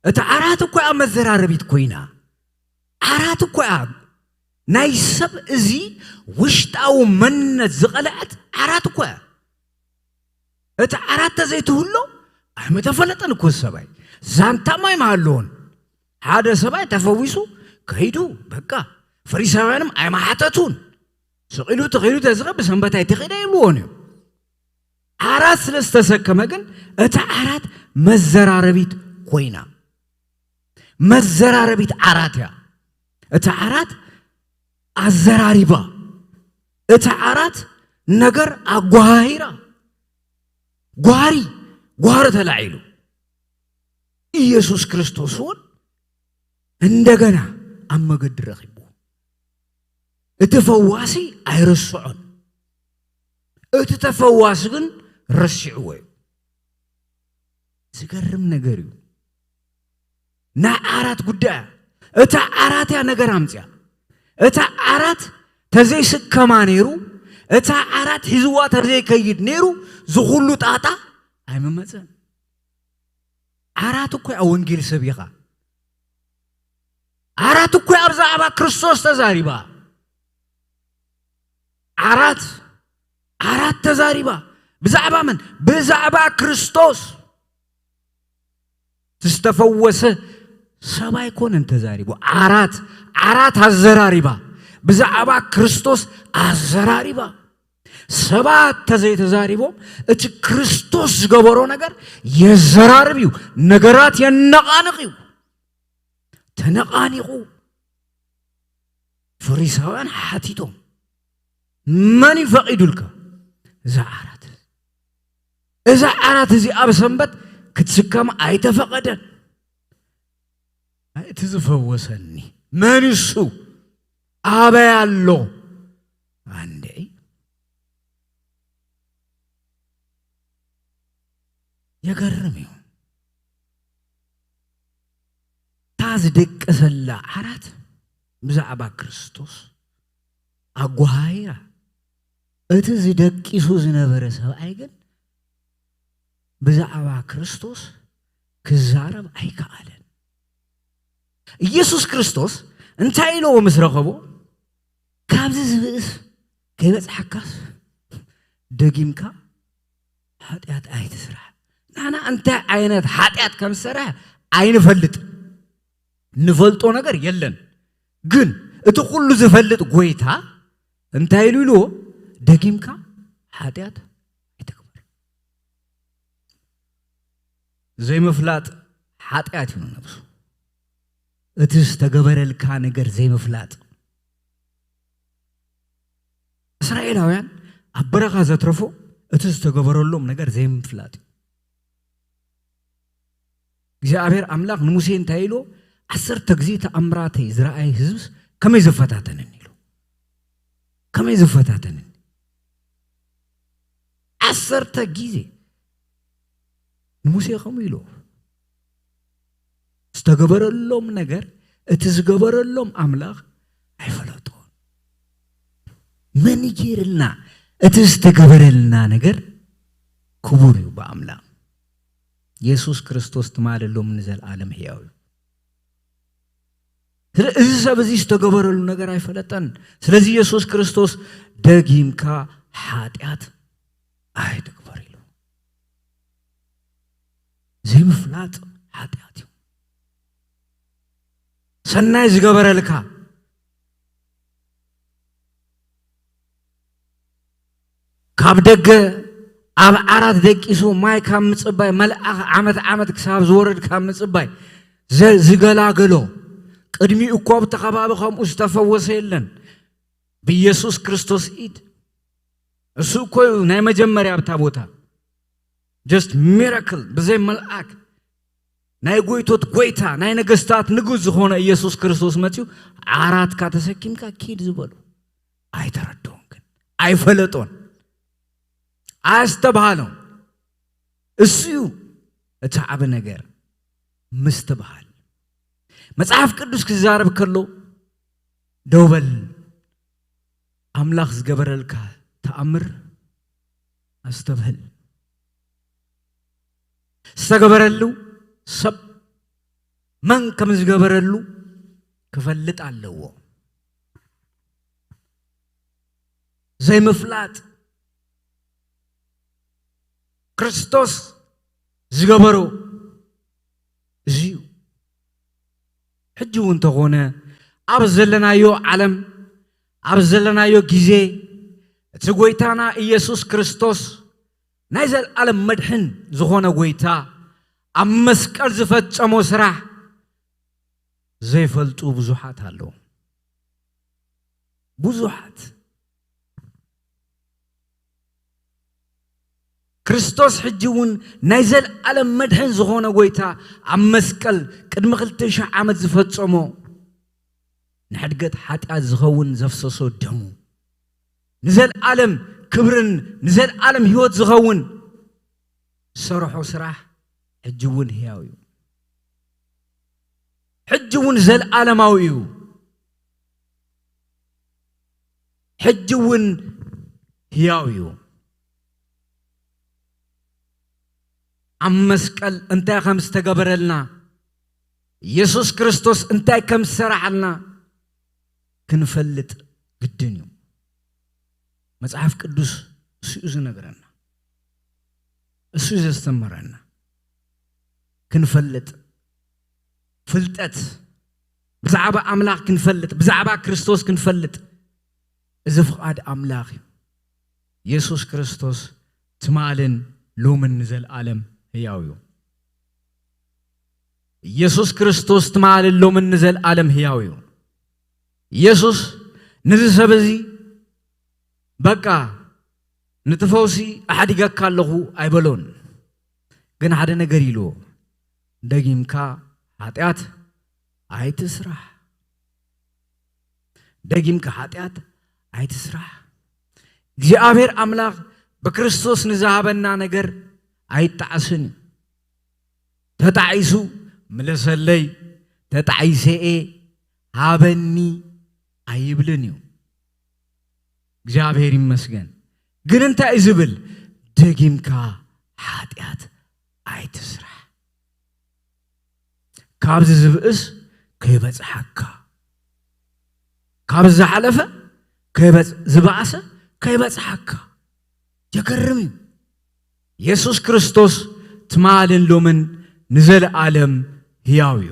እታ ዓራት እኮ እያ መዘራረቢት ኮይና። ዓራት እኮ እያ ናይ ሰብ እዚ ውሽጣዊ መንነት ዝቐልዐት ዓራት እኮ እያ። እቲ ዓራት ተዘይትህሎ ኣይምተፈለጠን እኮ ሰብኣይ። ዛንታ ማይ ምሃለዎን። ሓደ ሰብኣይ ተፈዊሱ ከይዱ፣ በቃ። ፈሪሳውያንም ኣይመሓተቱን። ስቕ ኢሉ ተኸይዱ ተዝኸ ብሰንበት ኣይተኸይደ ይብልዎን እዮም። ዓራት ስለ ዝተሰከመ ግን እታ ዓራት መዘራረቢት ኮይና። መዘራረቢት ዓራት እያ። እታ ዓራት ኣዘራሪባ። እታ ዓራት ነገር ኣጓሃሂራ። ጓህሪ፣ ጓህሪ ተላዒሉ። ኢየሱስ ክርስቶስ እውን እንደገና ኣብ መገዲ ረኺብዎ። እቲ ፈዋሲ ኣይረስዖን። እቲ ተፈዋሲ ግን ረሲዕዎ እዩ። ዝገርም ነገር እዩ። ናይ ዓራት ጉዳይ እያ። እታ ዓራት እያ ነገር ኣምፅያ። እታ ዓራት ተዘይስከማ ነይሩ፣ እታ ዓራት ሒዝዋ ተዘይከይድ ነይሩ፣ ዝኹሉ ጣጣ ኣይምመፀን። ዓራት እኮ እያ ወንጌል ሰቢኻ። ዓራት እኮ እያ ብዛዕባ ክርስቶስ ተዛሪባ። ዓራት፣ ዓራት ተዛሪባ። ብዛዕባ መን? ብዛዕባ ክርስቶስ። ዝተፈወሰ ሰብ ኣይኮነን ተዛሪቡ። ዓራት፣ ዓራት ኣዘራሪባ። ብዛዕባ ክርስቶስ ኣዘራሪባ። ሰባት ተዘይተዛሪቦም እቲ ክርስቶስ ዝገበሮ ነገር የዘራርብ እዩ። ነገራት የነቓንቕ እዩ። ተነቓኒቑ። ፈሪሳውያን ሓቲቶም፣ "መን እዩ ፈቒዱልካ እዛ ዓራት? እዛ ዓራት እዚ ኣብ ሰንበት ክትስከም ኣይተፈቐደን። እቲ ዝፈወሰኒ መን እሱ? ኣበይ ኣሎ?" ኣንድዒ። የገርም እዩ። እታ ዝደቀሰላ ዓራት ብዛዕባ ክርስቶስ ኣጓሃሂራ። እቲ ዝደቂሱ ዝነበረ ሰብኣይ ግን ብዛዕባ ክርስቶስ ክዛረብ ኣይከኣለን። ኢየሱስ ክርስቶስ እንታይ ኢልዎ ምስ ረኸቦ? "ካብዚ ዝብእስ ከይበጽሓካስ ደጊምካ ሓጢኣት ኣይትስራሕ።" ንሕና እንታይ ዓይነት ሓጢኣት ከም ዝሰርሐ ኣይንፈልጥ። ንፈልጦ ነገር የለን። ግን እቲ ኩሉ ዝፈልጥ ጎይታ እንታይ ኢሉ ኢልዎ? "ደጊምካ ሓጢኣት ኣይትግበር።" ዘይምፍላጥ ሓጢኣት እዩ ንነብሱ። እቲ ዝተገበረልካ ነገር ዘይምፍላጥ። እስራኤላውያን ኣብ በረኻ ዘትረፎ እቲ ዝተገበረሎም ነገር ዘይምፍላጥ እዩ። እግዚኣብሔር ኣምላኽ ንሙሴ እንታይ ኢልዎ? "ዓሰርተ ግዜ ተኣምራተይ ዝረኣየ ህዝብስ ከመይ ዝፈታተነኒ?" ኢሉ። ከመይ ዝፈታተነኒ? ዓሰርተ ግዜ። ንሙሴ ከምኡ ኢሉ ዝተገበረሎም ነገር፣ እቲ ዝገበረሎም ኣምላኽ ኣይፈለጦን። መን ይገይርልና? እቲ ዝተገበረልና ነገር ክቡር እዩ ብኣምላኽ። የሱስ ክርስቶስ ትማሊ፣ ሎም፣ ንዘለኣለም ህያው እዩ። ስለ እዚ ሰብ እዚ ዝተገበረሉ ነገር ኣይፈለጠን። ስለዚ የሱስ ክርስቶስ ደጊምካ ሓጢኣት ኣይትግበር ኢሉ። ዘይምፍላጥ ሓጢኣት እዩ። ሰናይ ዝገበረልካ፣ ካብ ደገ ኣብ ዓራት ደቂሱ ማይ ካብ ምጽባይ፣ መልኣኽ ዓመት ዓመት ክሳብ ዝወርድ ካብ ምጽባይ ዘ-፣ ዝገላገሎ፣ ቅድሚኡ እኮ ኣብቲ ከባቢ ከምኡ ዝተፈወሰ የለን። ብኢየሱስ ክርስቶስ ኢድ። እሱ እኮ እዩ ናይ መጀመርያ ኣብታ ቦታ። Just miracle፣ ብዘይ መልኣክ፣ ናይ ጎይቶት ጎይታ፣ ናይ ነገስታት ንጉስ ዝኾነ ኢየሱስ ክርስቶስ መጺኡ፣ ዓራትካ ተሰኪምካ ኪድ ዝበሎ። ኣይተረድኦን፣ ግን ኣይፈለጦን፣ ኣስተብሃሎን። እሱ እዩ እቲ ዓቢ ነገር፣ ምስትብሃል። መጽሓፍ ቅዱስ ክዛረብ ከሎ፣ ደው በል፣ ኣምላኽ ዝገበረልካ ተኣምር ኣስተብህል። ዝተገበረሉ ሰብ መን ከም ዝገበረሉ ክፈልጥ ኣለዎ። ዘይምፍላጥ፣ ክርስቶስ ዝገበሮ እዚ እዩ። ሕጂ እውን እንተኾነ፣ ኣብ ዘለናዮ ዓለም፣ ኣብ ዘለናዮ ግዜ፣ እቲ ጎይታና ኢየሱስ ክርስቶስ፣ ናይ ዘለኣለም መድሕን ዝኾነ ጎይታ፣ ኣብ መስቀል ዝፈጸሞ ስራሕ ዘይፈልጡ ብዙሓት ኣለዉ። ብዙሓት። ክርስቶስ ሕጂ እውን ናይ ዘለኣለም መድሕን ዝኾነ ጎይታ፣ ኣብ መስቀል ቅድሚ ክልተ ሽሕ ዓመት ዝፈጸሞ፣ ንሕድገት ሓጢኣት ዝኸውን ዘፍሰሶ ደሙ፣ ንዘለኣለም ክብርን ንዘለኣለም ህይወት ዝኸውን ዝሰርሖ ስራሕ፣ ሕጂ እውን ህያው እዩ። ሕጂ እውን ዘለኣለማዊ እዩ። ሕጂ እውን ህያው እዩ። ኣብ መስቀል እንታይ ከም ዝተገበረልና፣ ኢየሱስ ክርስቶስ እንታይ ከም ዝሰራሓልና ክንፈልጥ ግድን እዩ። መጽሓፍ ቅዱስ እሱ እዩ ዝነግረና፣ እሱ እዩ ዘስተምረና። ክንፈልጥ፣ ፍልጠት፣ ብዛዕባ ኣምላኽ ክንፈልጥ፣ ብዛዕባ ክርስቶስ ክንፈልጥ፣ እዚ ፍቓድ ኣምላኽ እዩ። የሱስ ክርስቶስ ትማልን ሎምን ንዘለኣለም ህያው እዩ። ኢየሱስ ክርስቶስ ትማልን ሎምን ንዘለኣለም ህያው እዩ። ኢየሱስ ነዚ ሰብ እዚ፣ በቃ፣ ነቲ ፈውሲ ኣሕዲገካ ኣለኹ ኣይበሎን። ግን ሓደ ነገር ኢልዎ፣ ደጊምካ ሓጢኣት ኣይትስራሕ። ደጊምካ ሓጢኣት ኣይትስራሕ። እግዚኣብሔር ኣምላኽ ብክርስቶስ ንዝሃበና ነገር ኣይጣዕስን እዩ። ተጣዒሱ ምለሰለይ፣ ተጣዒሰ እየ፣ ሃበኒ ኣይብልን እዩ። እግዚኣብሔር ይመስገን። ግን እንታይ እዩ ዝብል? ደጊምካ ሓጢኣት ኣይትስራሕ። ካብዚ ዝብእስ ከይበጽሓካ፣ ካብዚ ዝሓለፈ ከይበጽ-፣ ዝበኣሰ ከይበጽሓካ። የገርም እዩ። የሱስ ክርስቶስ ትማልን ሎምን ንዘለኣለም ህያው እዩ።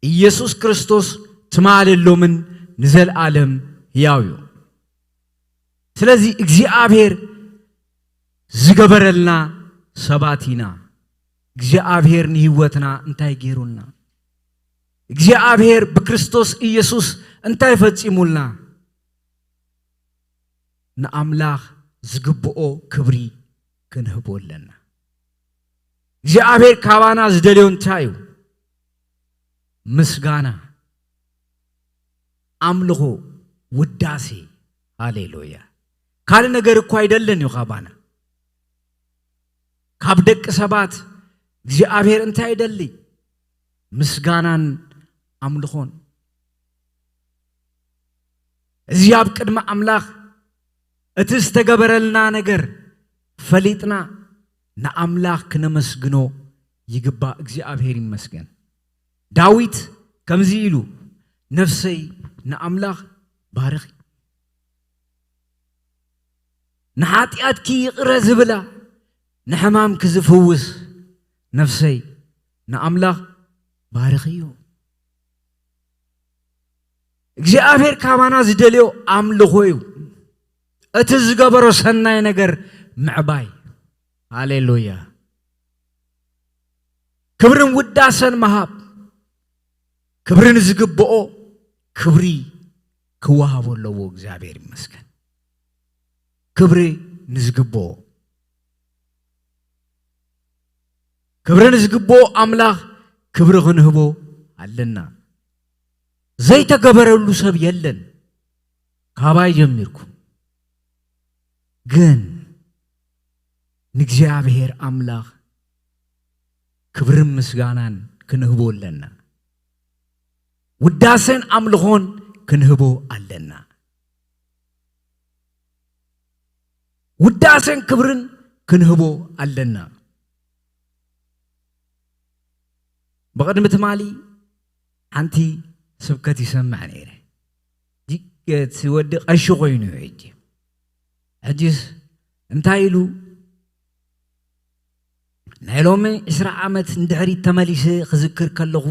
ኢየሱስ ክርስቶስ ትማልን ሎምን ንዘለኣለም ህያው እዩ። ስለዚ እግዚኣብሔር ዝገበረልና ሰባት ኢና። እግዚኣብሔር ንህይወትና እንታይ ገይሩልና? እግዚኣብሔር ብክርስቶስ ኢየሱስ እንታይ ፈጺሙልና? ንኣምላኽ ዝግብኦ ክብሪ ክንህቦ ኣለና። እግዚኣብሔር ካባና ዝደልዮ እንታይ እዩ? ምስጋና፣ ኣምልኾ፣ ውዳሴ። ሃሌሉያ። ካልእ ነገር እኮ ኣይደልን እዩ ካባና። ካብ ደቂ ሰባት እግዚኣብሔር እንታይ ይደሊ? ምስጋናን ኣምልኾን። እዚ ኣብ ቅድሚ ኣምላኽ እቲ ዝተገበረልና ነገር ፈሊጥና ንኣምላኽ ክነመስግኖ ይግባእ። እግዚኣብሔር ይመስገን። ዳዊት ከምዚ ኢሉ፣ "ነፍሰይ ንኣምላኽ ባርኺ፣ ንሓጢኣትኪ ይቕረ ዝብላ፣ ንሕማምኪ ዝፍውስ፣ ነፍሰይ ንኣምላኽ ባርኽዮ።" እግዚኣብሔር ካባና ዝደልዮ ኣምልኾ እዩ። እቲ ዝገበሮ ሰናይ ነገር ምዕባይ። ሃሌሉያ። ክብርን ውዳሰን ምሃብ። ክብሪ ንዝግብኦ ክብሪ ክወሃቦ ኣለዎ። እግዚኣብሔር ይመስገን። ክብሪ ንዝግብኦ፣ ክብሪ ንዝግብኦ ኣምላኽ ክብሪ ክንህቦ ኣለና። ዘይተገበረሉ ሰብ የለን፣ ካባይ ጀሚርኩም። ግን ንእግዚኣብሔር ኣምላኽ ክብርን ምስጋናን ክንህቦ ኣለና። ውዳሴን ኣምልኾን ክንህቦ ኣለና። ውዳሴን ክብርን ክንህቦ ኣለና። ብቕድሚ ትማሊ ሓንቲ ስብከት ይሰምዕ ነይረ። ጅ-፣ እቲ ወዲ ቀሺ ኮይኑ እዩ ሕጂ። ሕጂስ እንታይ ኢሉ? ናይ ሎሚ ዕስራ ዓመት ንድሕሪት ተመሊሰ ክዝክር ከለኹ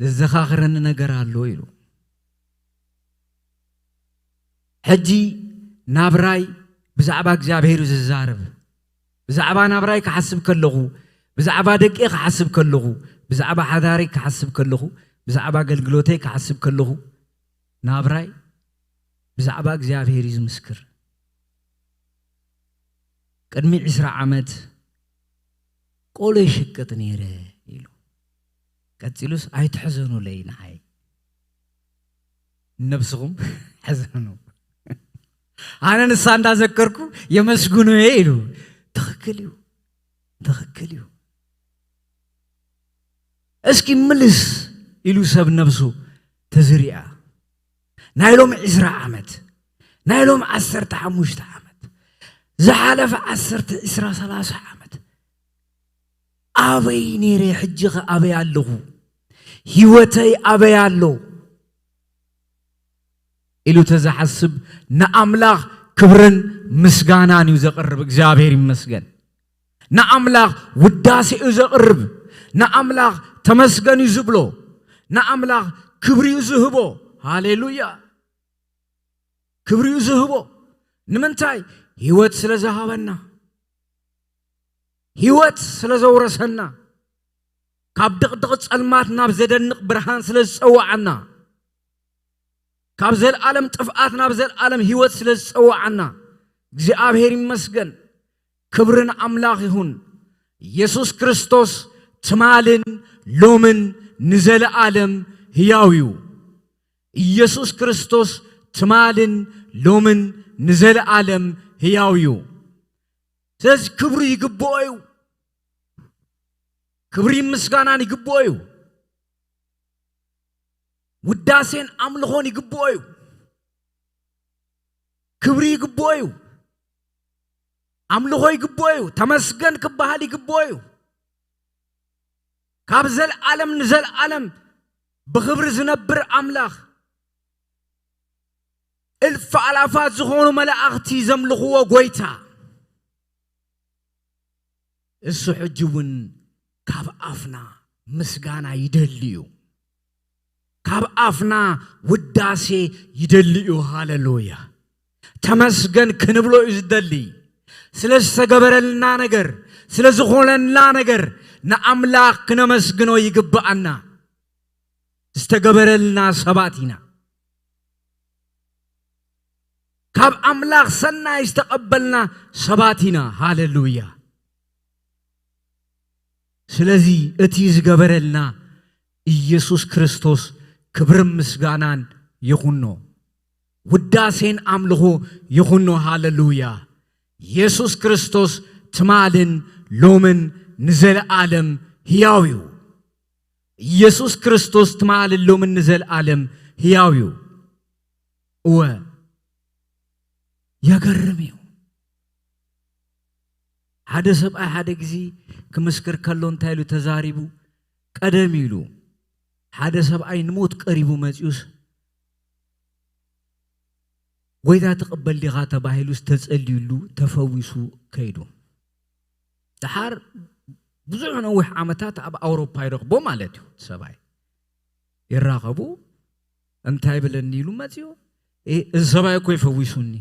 ዘዘኻኽረኒ ነገር ኣሎ ኢሉ። ሕጂ ናብራይ ብዛዕባ እግዚኣብሔር እዩ ዝዛረብ። ብዛዕባ ናብራይ ክሓስብ ከለኹ፣ ብዛዕባ ደቂ ክሓስብ ከለኹ፣ ብዛዕባ ሓዳረይ ክሓስብ ከለኹ፣ ብዛዕባ ኣገልግሎተይ ክሓስብ ከለኹ፣ ናብራይ ብዛዕባ እግዚኣብሔር እዩ ዝምስክር። ቅድሚ ዕስራ ዓመት ቆሎ ይሽቅጥ ነይረ ኢሉ። ቀጺሉስ፣ "ኣይትሕዘኑለይ ንዓይ፣ ነብስኹም ሕዘኑ። ኣነ ንሳ እንዳዘከርኩ የመስግኑ እየ" ኢሉ። ትኽክል እዩ፣ ትኽክል እዩ። እስኪ ምልስ ኢሉ ሰብ ነብሱ ተዝሪኣ፣ ናይ ሎሚ ዕስራ ዓመት፣ ናይ ሎሚ ዓሰርተ ሓሙሽተ ዓመት፣ ዝሓለፈ ዓሰርተ፣ ዕስራ፣ ሰላሳ ዓመት ኣበይ ነይረ፣ ሕጂ ኸ ኣበይ ኣለኹ? ህይወተይ ኣበይ ኣሎ? ኢሉ ተዝሓስብ ንኣምላኽ ክብርን ምስጋናን እዩ ዘቕርብ። እግዚኣብሔር ይመስገን። ንኣምላኽ ውዳሴ እዩ ዘቕርብ። ንኣምላኽ ተመስገን እዩ ዝብሎ። ንኣምላኽ ክብሪ እዩ ዝህቦ። ሃሌሉያ! ክብሪ እዩ ዝህቦ። ንምንታይ? ህይወት ስለ ዝሃበና፣ ህይወት ስለ ዘውረሰና፣ ካብ ድቕድቕ ጸልማት ናብ ዘደንቕ ብርሃን ስለ ዝጸውዓና፣ ካብ ዘልኣለም ጥፍኣት ናብ ዘልኣለም ህይወት ስለ ዝጸውዓና፣ እግዚኣብሔር ይመስገን። ክብሪ ንኣምላኽ ይኹን። ኢየሱስ ክርስቶስ ትማልን ሎምን ንዘለኣለም ህያው እዩ። ኢየሱስ ክርስቶስ ትማልን ሎምን ንዘለኣለም ህያው እዩ። ስለዚ ክብሪ ይግብኦ እዩ። ክብሪ ምስጋናን ይግብኦ እዩ። ውዳሴን ኣምልኾን ይግብኦ እዩ። ክብሪ ይግብኦ እዩ። ኣምልኾ ይግብኦ እዩ። ተመስገን ክበሃል ይግብኦ እዩ። ካብ ዘልኣለም ንዘልኣለም ብኽብሪ ዝነብር ኣምላኽ፣ እልፍ ኣላፋት ዝኾኑ መላእኽቲ ዘምልኽዎ ጐይታ፣ እሱ ሕጂ እውን ካብ ኣፍና ምስጋና ይደሊ እዩ። ካብ ኣፍና ውዳሴ ይደሊ እዩ። ሃሌሉያ! ተመስገን ክንብሎ እዩ ዝደሊ። ስለ ዝተገበረልና ነገር፣ ስለ ዝኾነልና ነገር ንኣምላኽ ክነመስግኖ ይግብኣና። ዝተገበረልና ሰባት ኢና። ካብ ኣምላኽ ሰናይ ዝተቐበልና ሰባት ኢና። ሃሌሉያ! ስለዚ እቲ ዝገበረልና ኢየሱስ ክርስቶስ ክብርን ምስጋናን ይኹኖ፣ ውዳሴን ኣምልኾ ይኹኖ። ሃሌሉያ! ኢየሱስ ክርስቶስ ትማልን ሎምን ንዘለዓለም ህያው እዩ። ኢየሱስ ክርስቶስ ትማልን ሎምን ንዘለዓለም ህያው እዩ። እወ፣ የገርም እዩ። ሓደ ሰብኣይ ሓደ ግዜ ክምስክር ከሎ እንታይ ኢሉ ተዛሪቡ? ቀደም ኢሉ ሓደ ሰብኣይ ንሞት ቀሪቡ መጺኡስ፣ "ጎይታ ትቕበል ዲኻ?" ተባሂሉስ ተጸልዩሉ ተፈዊሱ ከይዱ። ደሓር ብዙሕ ነዊሕ ዓመታት ኣብ ኣውሮፓ ይረኽቦ ማለት እዩ። ሰብኣይ ይራኸቡ፣ "እንታይ ብለኒ?" ኢሉ መጺኡ፣ "እ፣ እዚ ሰብኣይ እኮ ይፈዊሱኒ።"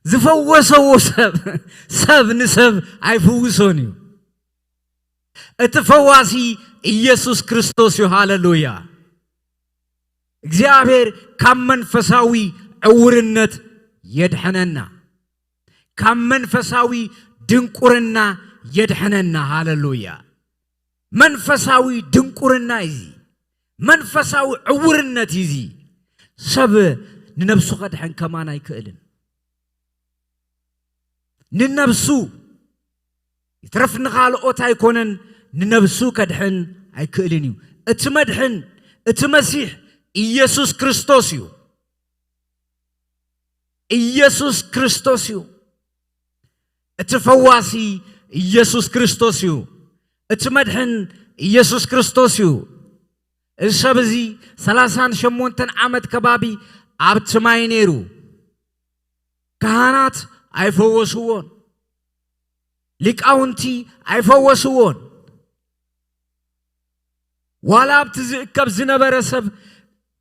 ዝፈወሰዎ ሰብ፣ ሰብ ንሰብ ኣይፍውሶን እዩ። እቲ ፈዋሲ ኢየሱስ ክርስቶስ እዩ። ሃሌሉያ! እግዚኣብሔር ካብ መንፈሳዊ ዕውርነት የድሕነና፣ ካብ መንፈሳዊ ድንቁርና የድሕነና። ሃሌሉያ! መንፈሳዊ ድንቁርና እዩ እዚ። መንፈሳዊ ዕውርነት እዩ እዚ። ሰብ ንነብሱ ከድሕን ከማን ኣይክእልን። ንነብሱ ይትረፍ ንኻልኦት ኣይኮነን፣ ንነብሱ ከድሕን ኣይክእልን እዩ። እቲ መድሕን፣ እቲ መሲሕ ኢየሱስ ክርስቶስ እዩ። ኢየሱስ ክርስቶስ እዩ። እቲ ፈዋሲ ኢየሱስ ክርስቶስ እዩ። እቲ መድሕን ኢየሱስ ክርስቶስ እዩ። እዚ ሰብ እዚ ሰላሳን ሸሞንተን ዓመት ከባቢ ኣብቲ ማይ ነይሩ። ካህናት ኣይፈወስዎን። ሊቃውንቲ ኣይፈወስዎን። ዋላ ኣብቲ ዝእከብ ዝነበረ ሰብ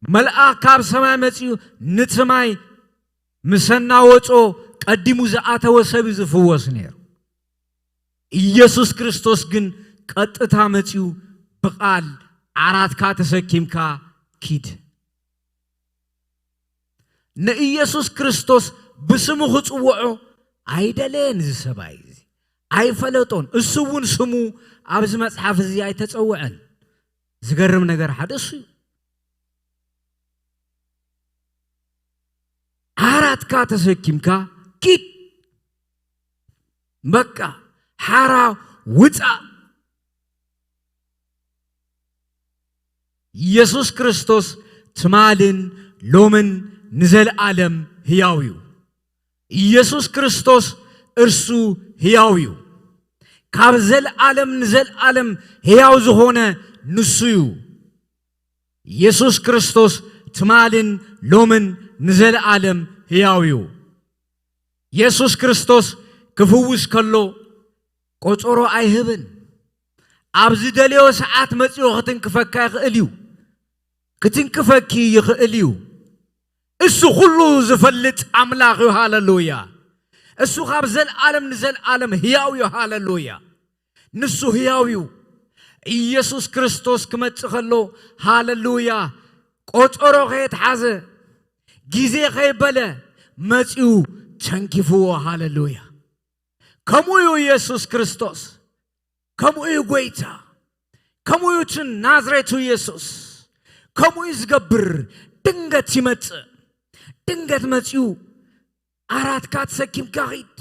መልኣኽ ካብ ሰማይ መጺኡ ነቲ ማይ ምስ ኣናወጾ ቀዲሙ ዝኣተወ ሰብ እዩ ዝፍወስ ነይሩ። ኢየሱስ ክርስቶስ ግን ቀጥታ መጺኡ ብቓል ዓራትካ ተሰኪምካ ኪድ። ንኢየሱስ ክርስቶስ ብስሙ ክጽውዖ ኣይደለየን። እዚ ሰብኣይ እዚ ኣይፈለጦን። እሱ እውን ስሙ ኣብዚ መጽሓፍ እዚ ኣይተጸውዐን። ዝገርም ነገር ሓደ እሱ እዩ። ዓራትካ ተሰኪምካ ኪድ፣ በቃ ሓራ ውጻእ። ኢየሱስ ክርስቶስ ትማልን ሎምን ንዘለዓለም ህያው እዩ። ኢየሱስ ክርስቶስ እርሱ ህያው እዩ። ካብ ዘለዓለም ንዘለዓለም ህያው ዝኾነ ንሱ እዩ። ኢየሱስ ክርስቶስ ትማልን ሎምን ንዘለዓለም ህያው እዩ። ኢየሱስ ክርስቶስ ክፍውስ ከሎ ቆጸሮ ኣይህብን። ኣብ ዝደልዮ ሰዓት መጺኡ ክትንክፈካ ይኽእል እዩ። ክትንክፈኪ ይኽእል እዩ። እሱ ኩሉ ዝፈልጥ ኣምላኽ እዩ። ሃሌሉያ! እሱ ካብ ዘለዓለም ንዘለዓለም ህያው እዩ። ሃሌሉያ! ንሱ ህያው እዩ። ኢየሱስ ክርስቶስ ክመጽእ ከሎ፣ ሃሌሉያ፣ ቆጸሮ ከየትሓዘ፣ ግዜ ከይበለ መጺኡ ተንኪፍዎ። ሃሌሉያ! ከምኡ እዩ ኢየሱስ ክርስቶስ። ከምኡ እዩ ጐይታ። ከምኡ እዩ እቲ ናዝሬቱ ኢየሱስ። ከምኡ እዩ ዝገብር። ድንገት ይመጽእ። ድንገት መጺኡ ዓራትካ ተሰኪምካ ኺድ።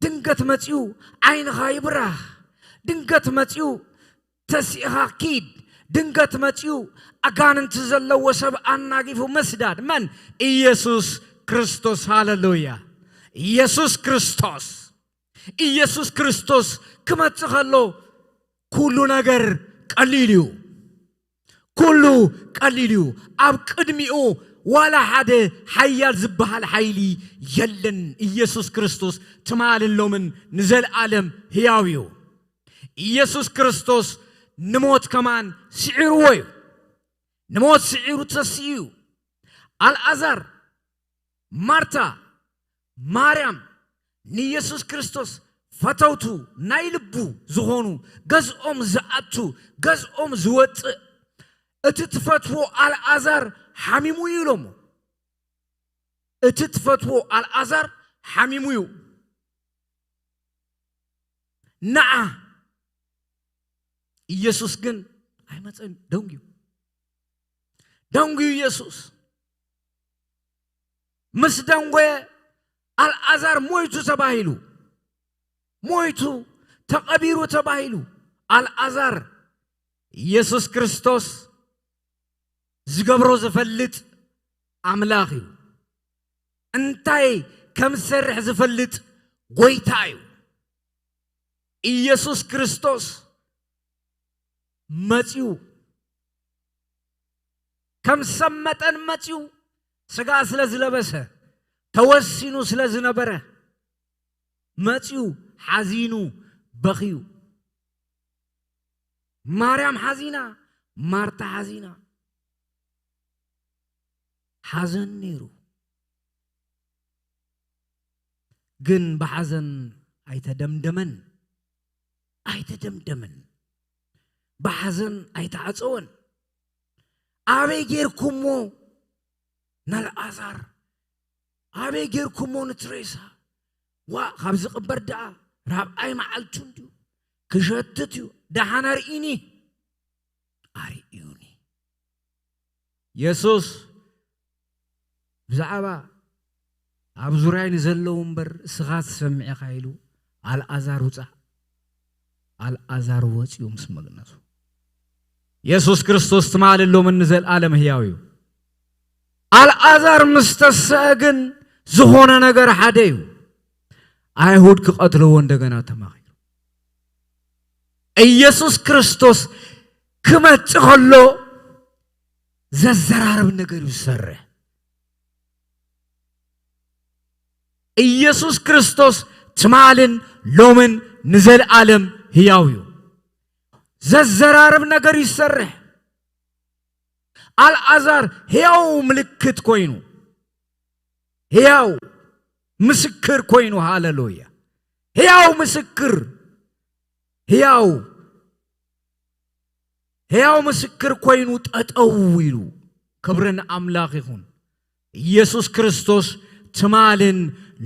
ድንገት መጺኡ ዓይንኻ ይብራህ። ድንገት መጺኡ ተሲእኻ ኪድ። ድንገት መጺኡ ኣጋንንቲ ዘለዎ ሰብ ኣናጊፉ መስዳድ። መን? ኢየሱስ ክርስቶስ። ሃሌሉያ! ኢየሱስ ክርስቶስ። ኢየሱስ ክርስቶስ ክመጽእ ከሎ ኩሉ ነገር ቀሊል እዩ። ኩሉ ቀሊል እዩ። ኣብ ቅድሚኡ ዋላ ሓደ ሓያል ዝበሃል ሓይሊ የለን። ኢየሱስ ክርስቶስ ትማልን ሎምን ንዘለዓለም ህያው እዩ። ኢየሱስ ክርስቶስ ንሞት ከማን ስዒርዎ እዩ። ንሞት ስዒሩ ተሲኡ እዩ። ኣልኣዛር፣ ማርታ፣ ማርያም ንኢየሱስ ክርስቶስ ፈተውቱ ናይ ልቡ ዝኾኑ፣ ገዝኦም ዝኣቱ፣ ገዝኦም ዝወጽእ፣ "እቲ ትፈትዎ ኣልኣዛር ሓሚሙ እዩ" ኢሎሞ። "እቲ ትፈትዎ ኣልኣዛር ሓሚሙ እዩ። ንዓ!" ኢየሱስ ግን ኣይመጸን። ደንጉዩ፣ ደንጉዩ ኢየሱስ። ምስ ደንጎየ ኣልኣዛር ሞይቱ ተባሂሉ። ሞይቱ፣ ተቐቢሩ ተባሂሉ። ኣልኣዛር ኢየሱስ ክርስቶስ ዝገብሮ ዝፈልጥ ኣምላኽ እዩ። እንታይ ከም ዝሰርሕ ዝፈልጥ ጎይታ እዩ። ኢየሱስ ክርስቶስ መጺኡ፣ ከም ሰብ መጠን መጺኡ፣ ስጋ ስለ ዝለበሰ፣ ተወሲኑ ስለ ዝነበረ፣ መጺኡ፣ ሓዚኑ፣ በኺዩ። ማርያም ሓዚና፣ ማርታ ሓዚና። ሓዘን ነይሩ። ግን ብሓዘን ኣይተደምደመን። ኣይተደምደመን። ብሓዘን ኣይተዓጸወን። ኣበይ ጌርኩሞ ነልኣዛር? ኣበይ ጌርኩሞ ንትሬሳ? ዋእ፣ ካብ ዝቕበር ደኣ ራብዓይ መዓልቱ እንድዩ። ክሸትት እዩ። ደሓን ኣርኢኒ። ኣርእዩኒ። የሱስ ብዛዕባ ኣብ ዙርያይ ንዘለዉ እምበር እስኻ ትሰምዕ ኢኻ ኢሉ፣ ኣልኣዛር ውጻእ። ኣልኣዛር ወጺኡ ምስ መግነዙ። የሱስ ክርስቶስ ትማልን ሎምን ንዘለኣለም ህያው እዩ። ኣልኣዛር ምስ ተስአ ግን ዝኾነ ነገር ሓደ እዩ። ኣይሁድ ክቐትልዎ እንደገና ተማኺሩ። ኢየሱስ ክርስቶስ ክመጽእ ከሎ ዘዘራርብ ነገር እዩ ዝሰርሕ። ኢየሱስ ክርስቶስ ትማልን ሎምን ንዘለኣለም ህያው እዩ። ዘዘራርብ ነገር እዩ ዝሰርሕ። ኣልኣዛር ህያው ምልክት ኮይኑ፣ ህያው ምስክር ኮይኑ፣ ሃሌሉያ። ህያው ምስክር፣ ህያው፣ ህያው ምስክር ኮይኑ ጠጠው ኢሉ። ክብሪ ንኣምላኽ ይኹን። ኢየሱስ ክርስቶስ ትማልን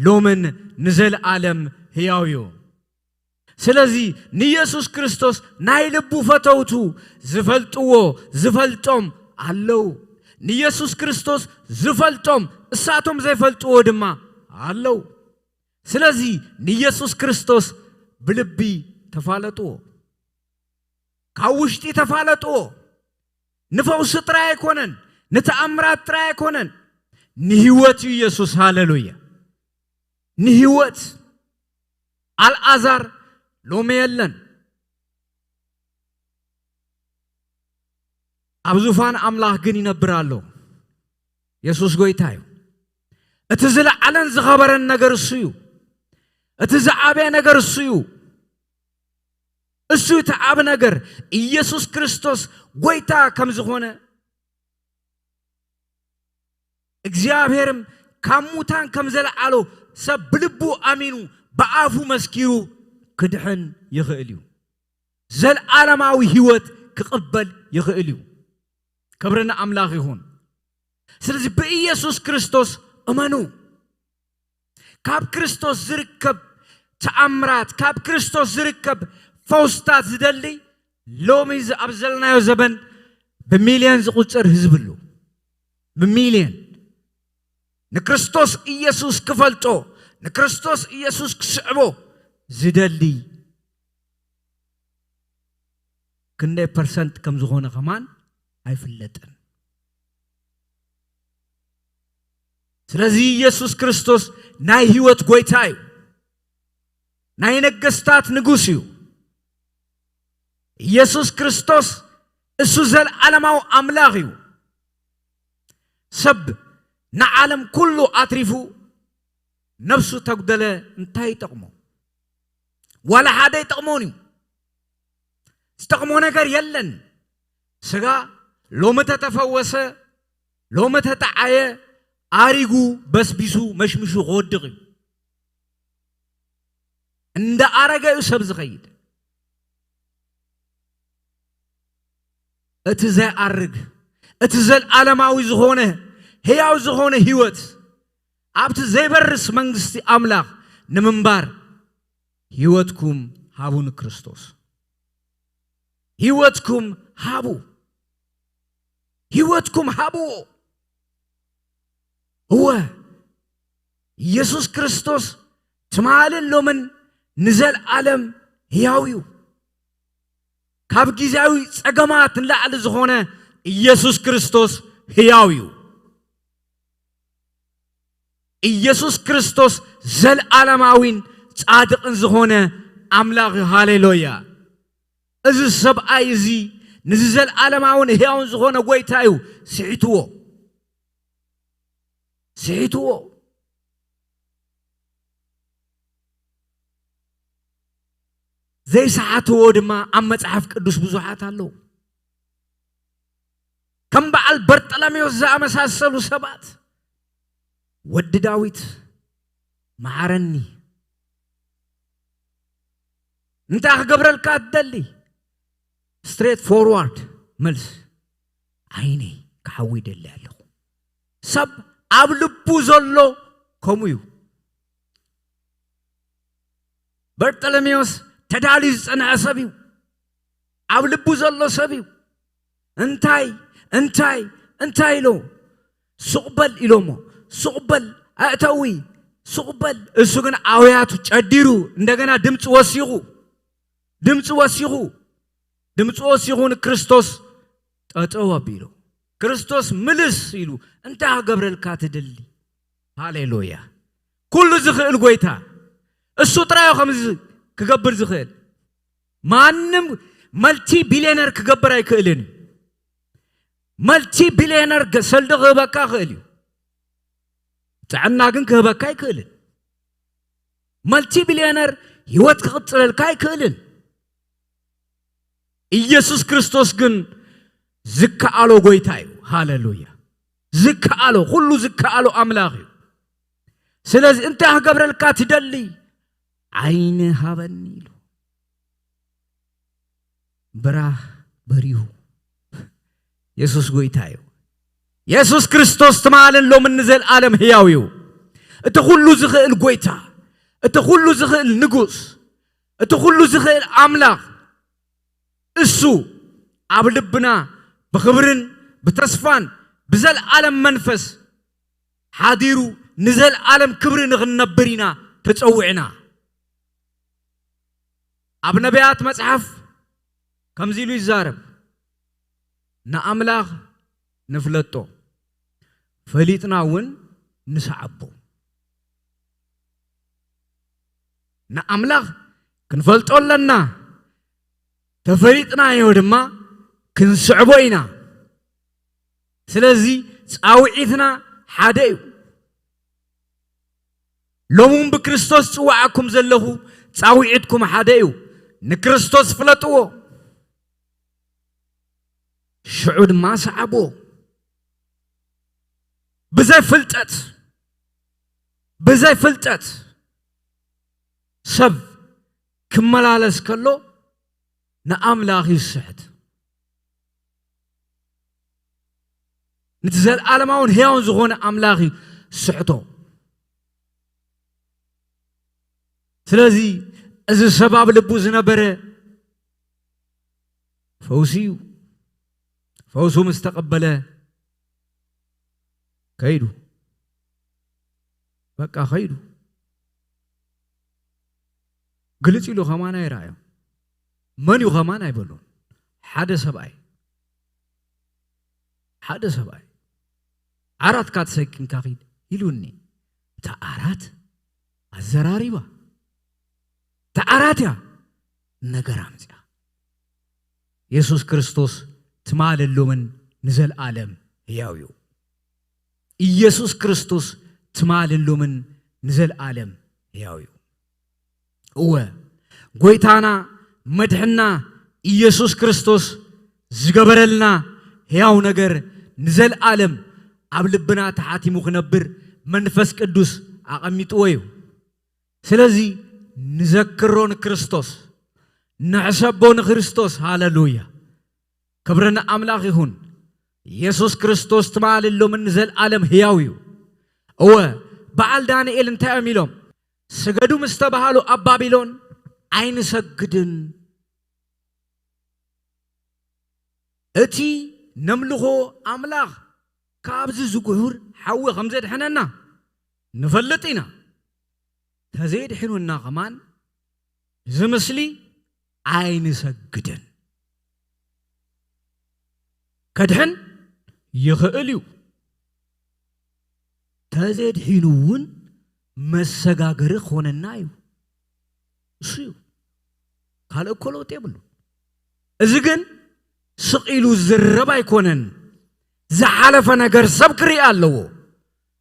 ሎምን ንዘለኣለም ህያው እዩ። ስለዚ ንየሱስ ክርስቶስ ናይ ልቡ ፈተውቱ ዝፈልጥዎ፣ ዝፈልጦም ኣለዉ። ንየሱስ ክርስቶስ ዝፈልጦም፣ እሳቶም ዘይፈልጥዎ ድማ ኣለዉ። ስለዚ ንየሱስ ክርስቶስ ብልቢ ተፋለጥዎ። ካብ ውሽጢ ተፋለጥዎ። ንፈውሲ ጥራይ ኣይኮነን፣ ንተኣምራት ጥራይ ኣይኮነን። ንህይወት እዩ የሱስ። ሃሌሉያ። ንህይወት። ኣልኣዛር ሎሚ የለን። ኣብ ዙፋን ኣምላኽ ግን ይነብር ኣሎ። የሱስ ጎይታ እዩ። እቲ ዝለዓለን ዝኸበረን ነገር እሱ እዩ። እቲ ዝዓበየ ነገር እሱ እዩ። እሱ እቲ ዓቢ ነገር፣ ኢየሱስ ክርስቶስ ጎይታ ከም ዝኾነ፣ እግዚኣብሔርም ካብ ሙታን ከም ዘለዓሎ ሰብ ብልቡ ኣሚኑ ብኣፉ መስኪሩ ክድሕን ይኽእል እዩ። ዘልዓለማዊ ህይወት ክቕበል ይኽእል እዩ። ክብሪ ንኣምላኽ ይኹን። ስለዚ ብኢየሱስ ክርስቶስ እመኑ። ካብ ክርስቶስ ዝርከብ ተኣምራት፣ ካብ ክርስቶስ ዝርከብ ፈውስታት ዝደሊ ሎሚ ዝ-፣ ኣብ ዘለናዮ ዘበን ብሚልዮን ዝቑጸር ህዝቢ ኣሎ። ብሚልዮን። ንክርስቶስ ኢየሱስ ክፈልጦ፣ ንክርስቶስ ኢየሱስ ክስዕቦ ዝደሊ ክንደይ ፐርሰንት ከም ዝኾነ ከማን ኣይፍለጥን። ስለዚ ኢየሱስ ክርስቶስ ናይ ህይወት ጎይታ እዩ። ናይ ነገስታት ንጉስ እዩ። ኢየሱስ ክርስቶስ እሱ ዘለዓለማዊ ኣምላኽ እዩ። ሰብ ንዓለም ኩሉ ኣትሪፉ ነፍሱ ተጉደለ እንታይ ይጠቕሞ? ዋላ ሓደ ይጠቕሞን እዩ። ዝጠቕሞ ነገር የለን። ስጋ ሎሚ ተተፈወሰ፣ ሎሚ ተጠዓየ፣ ኣሪጉ፣ በስቢሱ፣ መሽሚሹ ክወድቕ እዩ። እንዳ ኣረገ እዩ ሰብ ዝኸይድ። እቲ ዘይኣርግ፣ እቲ ዘልዓለማዊ ዝኾነ፣ ህያው ዝኾነ ህይወት፣ ኣብቲ ዘይበርስ መንግስቲ ኣምላኽ ንምንባር ህይወትኩም ሃቡ ንክርስቶስ። ህይወትኩም ሃቡ። ህይወትኩም ሃብዎ። እወ፣ ኢየሱስ ክርስቶስ ትማልን ሎምን ንዘልኣለም ሕያው እዩ። ካብ ግዜያዊ ጸገማት ንላዕሊ ዝኾነ ኢየሱስ ክርስቶስ ሕያው እዩ። ኢየሱስ ክርስቶስ ዘልኣለማዊን ጻድቕን ዝኾነ ኣምላኽ እዩ። ሃሌሉያ! እዚ ሰብኣይ እዚ ነዚ ዘልኣለማውን ሕያውን ዝኾነ ጐይታ እዩ ስሒትዎ። ስሒትዎ። ዘይሰሓትዎ ድማ ኣብ መጽሓፍ ቅዱስ ብዙሓት ኣለዉ። ከም በዓል በርጠለሜዎስ ዝኣመሳሰሉ ሰባት፣ "ወዲ ዳዊት፣ መሓረኒ። እንታይ ክገብረልካ ትደሊ?" ስትሬት ፎርዋርድ መልስ፣ "ዓይነይ ክሓዊ ይደሊ ኣለኹ።" ሰብ ኣብ ልቡ ዘሎ ከምኡ እዩ። በርጠለሜዎስ ተዳልዩ ዝጸንሐ ሰብ እዩ። ኣብ ልቡ ዘሎ ሰብ እዩ። "እንታይ፣ እንታይ፣ እንታይ?" ኢሎ። "ሱቕ በል" ኢሎሞ። "ሱቕ በል፣ ኣእተዊ፣ ሱቕ በል።" እሱ ግን ኣውያቱ ጨዲሩ፣ እንደገና ድምፂ ወሲኹ፣ ድምፂ ወሲኹ፣ ድምፂ ወሲኹ ንክርስቶስ ጠጠው ኣቢሉ፣ "ክርስቶስ ምልስ" ኢሉ፣ "እንታይ ክገብረልካ ትደሊ?" ሃሌሉያ! ኩሉ ዝኽእል ጐይታ እሱ ጥራይ እዩ ከምዚ ክገብር ዝኽእል። ማንም መልቲ ቢልዮነር ክገብር ኣይክእልን እዩ። መልቲ ቢልዮነር ገ-፣ ሰልዲ ክህበካ ይኽእል እዩ። ጥዕና ግን ክህበካ ኣይክእልን። መልቲ ቢልዮነር ህይወት ክቕጽለልካ ኣይክእልን። ኢየሱስ ክርስቶስ ግን ዝከኣሎ ጐይታ እዩ። ሃሌሉያ! ዝከኣሎ፣ ኩሉ ዝከኣሎ ኣምላኽ እዩ። ስለዚ "እንታይ ክገብረልካ ትደሊ? ዓይኒ ሃበኒ" ኢሉ። ብራህ በሪሁ። የሱስ ጐይታ እዩ። የሱስ ክርስቶስ ትማልን ሎምን ንዘለኣለም ህያው እዩ። እቲ ኩሉ ዝኽእል ጐይታ፣ እቲ ኩሉ ዝኽእል ንጉስ፣ እቲ ኩሉ ዝኽእል ኣምላኽ፣ እሱ ኣብ ልብና ብኽብርን ብተስፋን ብዘለኣለም መንፈስ ሓዲሩ ንዘለኣለም ክብሪ ንኽንነብር ኢና ተጸዊዕና። ኣብ ነቢያት መጽሓፍ ከምዚ ኢሉ ይዛረብ፣ "ንኣምላኽ ንፍለጦ፣ ፈሊጥና እውን ንስዓቦ።" ንኣምላኽ ክንፈልጦ ኣለና፣ ተፈሊጥናዮ ድማ ክንስዕቦ ኢና። ስለዚ ጻውዒትና ሓደ እዩ። ሎሚ እውን ብክርስቶስ ጽዋዓኩም ዘለኹ ጻውዒትኩም ሓደ እዩ። ንክርስቶስ ፍለጥዎ፣ ሽዑ ድማ ሰዓብዎ። ብዘይ ፍልጠት፣ ብዘይ ፍልጠት ሰብ ክመላለስ ከሎ ንኣምላኽ እዩ ዝስሕት። ነቲ ዘለኣለማውን ሕያውን ዝኾነ ኣምላኽ እዩ ዝስሕቶ። ስለዚ እዚ ሰብ ኣብ ልቡ ዝነበረ ፈውሲ እዩ። ፈውሱ ምስ ተቐበለ ከይዱ። በቃ ከይዱ። ግልጽ ኢሉ ከማን ኣይረኣዮም። መን እዩ ከማን ኣይበሉን። ሓደ ሰብኣይ፣ ሓደ ሰብኣይ፣ "ዓራትካ ተሰኪምካ ኪድ" ኢሉኒ። እታ ዓራት ኣዘራሪባ። እታ ዓራት እያ ነገር ኣምጽኣ። የሱስ ክርስቶስ ትማልን ሎምን ንዘለኣለም ሕያው እዩ። ኢየሱስ ክርስቶስ ትማልን ሎምን ንዘለኣለም ሕያው እዩ። እወ፣ ጐይታና መድሕና ኢየሱስ ክርስቶስ ዝገበረልና ሕያው ነገር ንዘለኣለም ኣብ ልብና ተሓቲሙ ክነብር መንፈስ ቅዱስ ኣቐሚጥዎ እዩ። ስለዚ ንዘክሮ ንክርስቶስ፣ ንሕሰቦ ንክርስቶስ። ሃሌሉያ! ክብሪ ንኣምላኽ ይኹን። የሱስ ክርስቶስ ትማልን ሎምን ንዘለኣለም ሕያው እዩ። እወ፣ በዓል ዳንኤል እንታይ እዮም ኢሎም? "ስገዱ" ምስ ተባሃሉ ኣብ ባቢሎን ኣይንሰግድን፣ እቲ ነምልኾ ኣምላኽ ካብዚ ዝጉሑር ሓዊ ከም ዘድሕነና ንፈልጥ ኢና። ተዘይድሒኑና ከማን እዚ ምስሊ ኣይንሰግድን። ከድሕን ይኽእል እዩ። ተዘይድሒኑ እውን መሰጋገሪ ክኾነና እዩ። እሱ እዩ። ካልእ እኮ ለውጢ የብሉ። እዚ ግን ስቕ ኢሉ ዝረብ ኣይኮነን። ዝሓለፈ ነገር ሰብ ክርኢ ኣለዎ።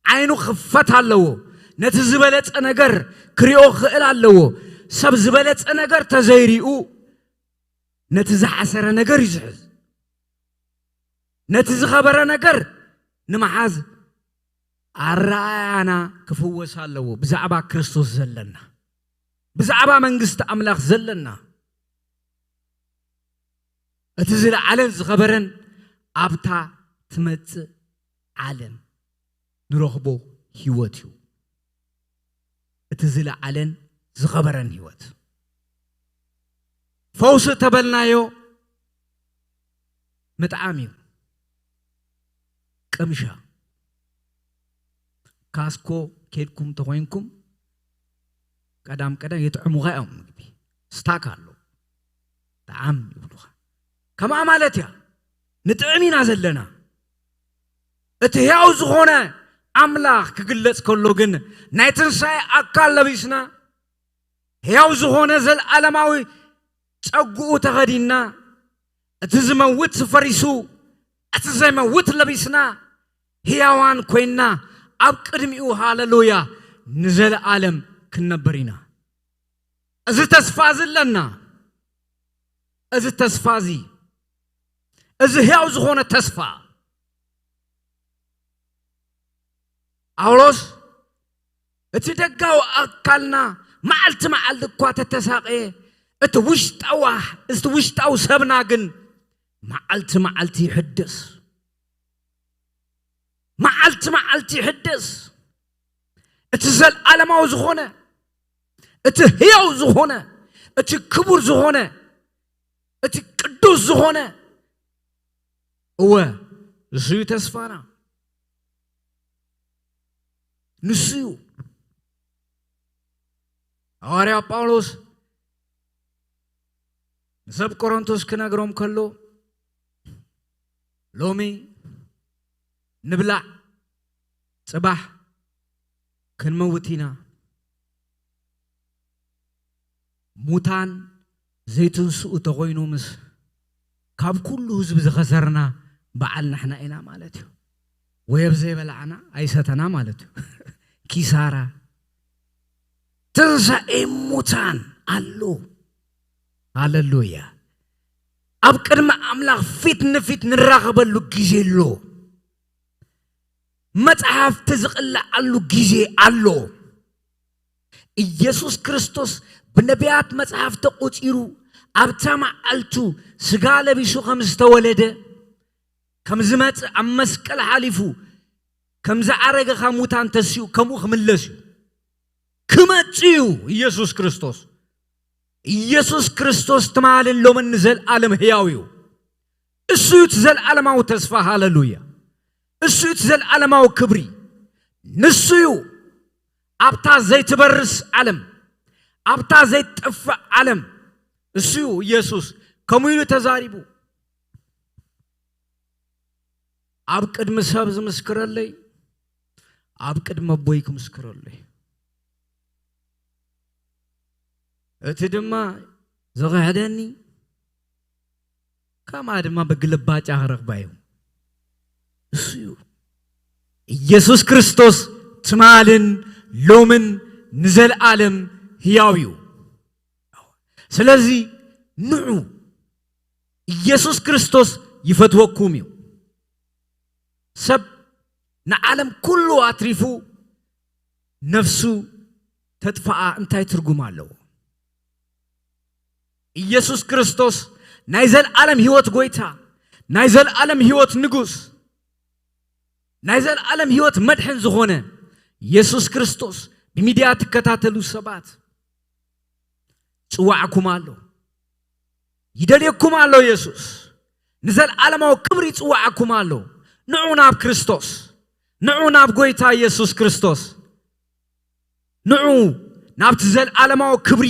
ዓይኑ ክፈት ኣለዎ። ነቲ ዝበለጸ ነገር ክሪኦ ክኽእል ኣለዎ። ሰብ ዝበለጸ ነገር ተዘይሪኡ ነቲ ዝሓሰረ ነገር ይዝሕዝ። ነቲ ዝኸበረ ነገር ንምሓዝ ኣረኣእያና ክፍወስ ኣለዎ። ብዛዕባ ክርስቶስ ዘለና፣ ብዛዕባ መንግስቲ ኣምላኽ ዘለና፣ እቲ ዝለዓለን ዝኸበረን ኣብታ ትመጽእ ዓለም ንረኽቦ ህይወት እዩ። እቲ ዝለዓለን ዝኸበረን ህይወት። ፈውሲ ተበልናዮ ምጥዓም እዩ። ቅምሻ። ካስኮ ኬድኩም ተኾይንኩም ቀዳም ቀዳም የጥዕሙኻ እዮም። ምግቢ ስታክ ኣሎ። ጠዓም ይብሉኻ። ከምኣ ማለት እያ። ንጥዕም ኢና ዘለና። እቲ ሕያው ዝኾነ ኣምላኽ ክግለጽ ከሎ ግን ናይ ትንሳኤ ኣካል ለቢስና፣ ሕያው ዝኾነ ዘለዓለማዊ ጸግኡ ተኸዲንና፣ እቲ ዝመውት ፈሪሱ፣ እቲ ዘይመውት ለቢስና፣ ሕያዋን ኮይንና ኣብ ቅድሚኡ ሃለሉያ ንዘለዓለም ክንነብር ኢና። እዚ ተስፋ እዚ ኣለና። እዚ ተስፋ እዚ፣ እዚ ሕያው ዝኾነ ተስፋ። ጳውሎስ እቲ ደጋዊ ኣካልና መዓልቲ መዓልቲ እኳ ተተሳቐየ፣ እቲ ውሽጣዊ፣ እቲ ውሽጣዊ ሰብና ግን መዓልቲ መዓልቲ ይሕደስ። መዓልቲ መዓልቲ ይሕደስ። እቲ ዘለዓለማዊ ዝኾነ፣ እቲ ህያው ዝኾነ፣ እቲ ክቡር ዝኾነ፣ እቲ ቅዱስ ዝኾነ፣ እወ፣ ንሱ እዩ ተስፋና። ንሱ እዩ። ሃዋርያ ጳውሎስ ንሰብ ቆሮንቶስ ክነግሮም ከሎ፣ ሎሚ ንብላዕ፣ ጽባሕ ክንመውት ኢና። ሙታን ዘይትንስኡ ተኾይኑ ምስ ካብ ኩሉ ህዝቢ ዝኸሰርና በዓል ንሕና ኢና ማለት እዩ። ወይ ኣብ ዘይበላዕና ኣይሰተና ማለት እዩ። ኪሳራ። ትንሳኤ ሙታን ኣሎ። ሃሌሉያ። ኣብ ቅድሚ ኣምላኽ ፊት ንፊት ንራኸበሉ ግዜ ኣሎ። መጽሓፍቲ ዝቕለዓሉ ግዜ ኣሎ። ኢየሱስ ክርስቶስ ብነቢያት መጽሓፍ ተቖጺሩ ኣብታ መዓልቱ ስጋ ለቢሱ ከም ዝተወለደ፣ ከም ዝመጽእ፣ ኣብ መስቀል ሓሊፉ ከም ዝዓረገ፣ ካብ ሙታን ተሲኡ ከምኡ ክምለስ እዩ። ክመጽእ እዩ ኢየሱስ ክርስቶስ። ኢየሱስ ክርስቶስ ትማልን ሎምን ንዘለኣለም ህያው እዩ። እሱ እዩ እቲ ዘለኣለማዊ ተስፋ። ሃሌሉያ። እሱ እዩ እቲ ዘለኣለማዊ ክብሪ። ንሱ እዩ ኣብታ ዘይትበርስ ዓለም፣ ኣብታ ዘይትጠፍእ ዓለም። እሱ እዩ ኢየሱስ። ከምኡ ኢሉ ተዛሪቡ። ኣብ ቅድሚ ሰብ ዝምስክረለይ፣ ኣብ ቅድሚ ኣቦይ ክምስክረለይ። እቲ ድማ ዝኽሕደኒ፣ ከምኣ ድማ ብግልባጫ ክረኽባ እዩ። እሱ እዩ። ኢየሱስ ክርስቶስ ትማልን ሎምን ንዘለኣለም ህያው እዩ። ስለዚ ንዑ፣ ኢየሱስ ክርስቶስ ይፈትወኩም እዩ። ሰብ ንዓለም ኩሉ ኣትሪፉ ነፍሱ ተጥፍኣ እንታይ ትርጉም ኣለዎ? ኢየሱስ ክርስቶስ ናይ ዘለኣለም ህይወት ጎይታ፣ ናይ ዘለኣለም ህይወት ንጉስ፣ ናይ ዘለኣለም ህይወት መድሕን ዝኾነ ኢየሱስ ክርስቶስ ብሚድያ ትከታተሉ ሰባት፣ ጽዋዕኩም ኣሎ። ይደልየኩም ኣሎ ኢየሱስ። ንዘለኣለማዊ ክብሪ ይጽዋዓኩም ኣሎ። ንዑ ናብ ክርስቶስ። ንዑ ናብ ጎይታ ኢየሱስ ክርስቶስ። ንዑ ናብቲ ዘለዓለማዊ ክብሪ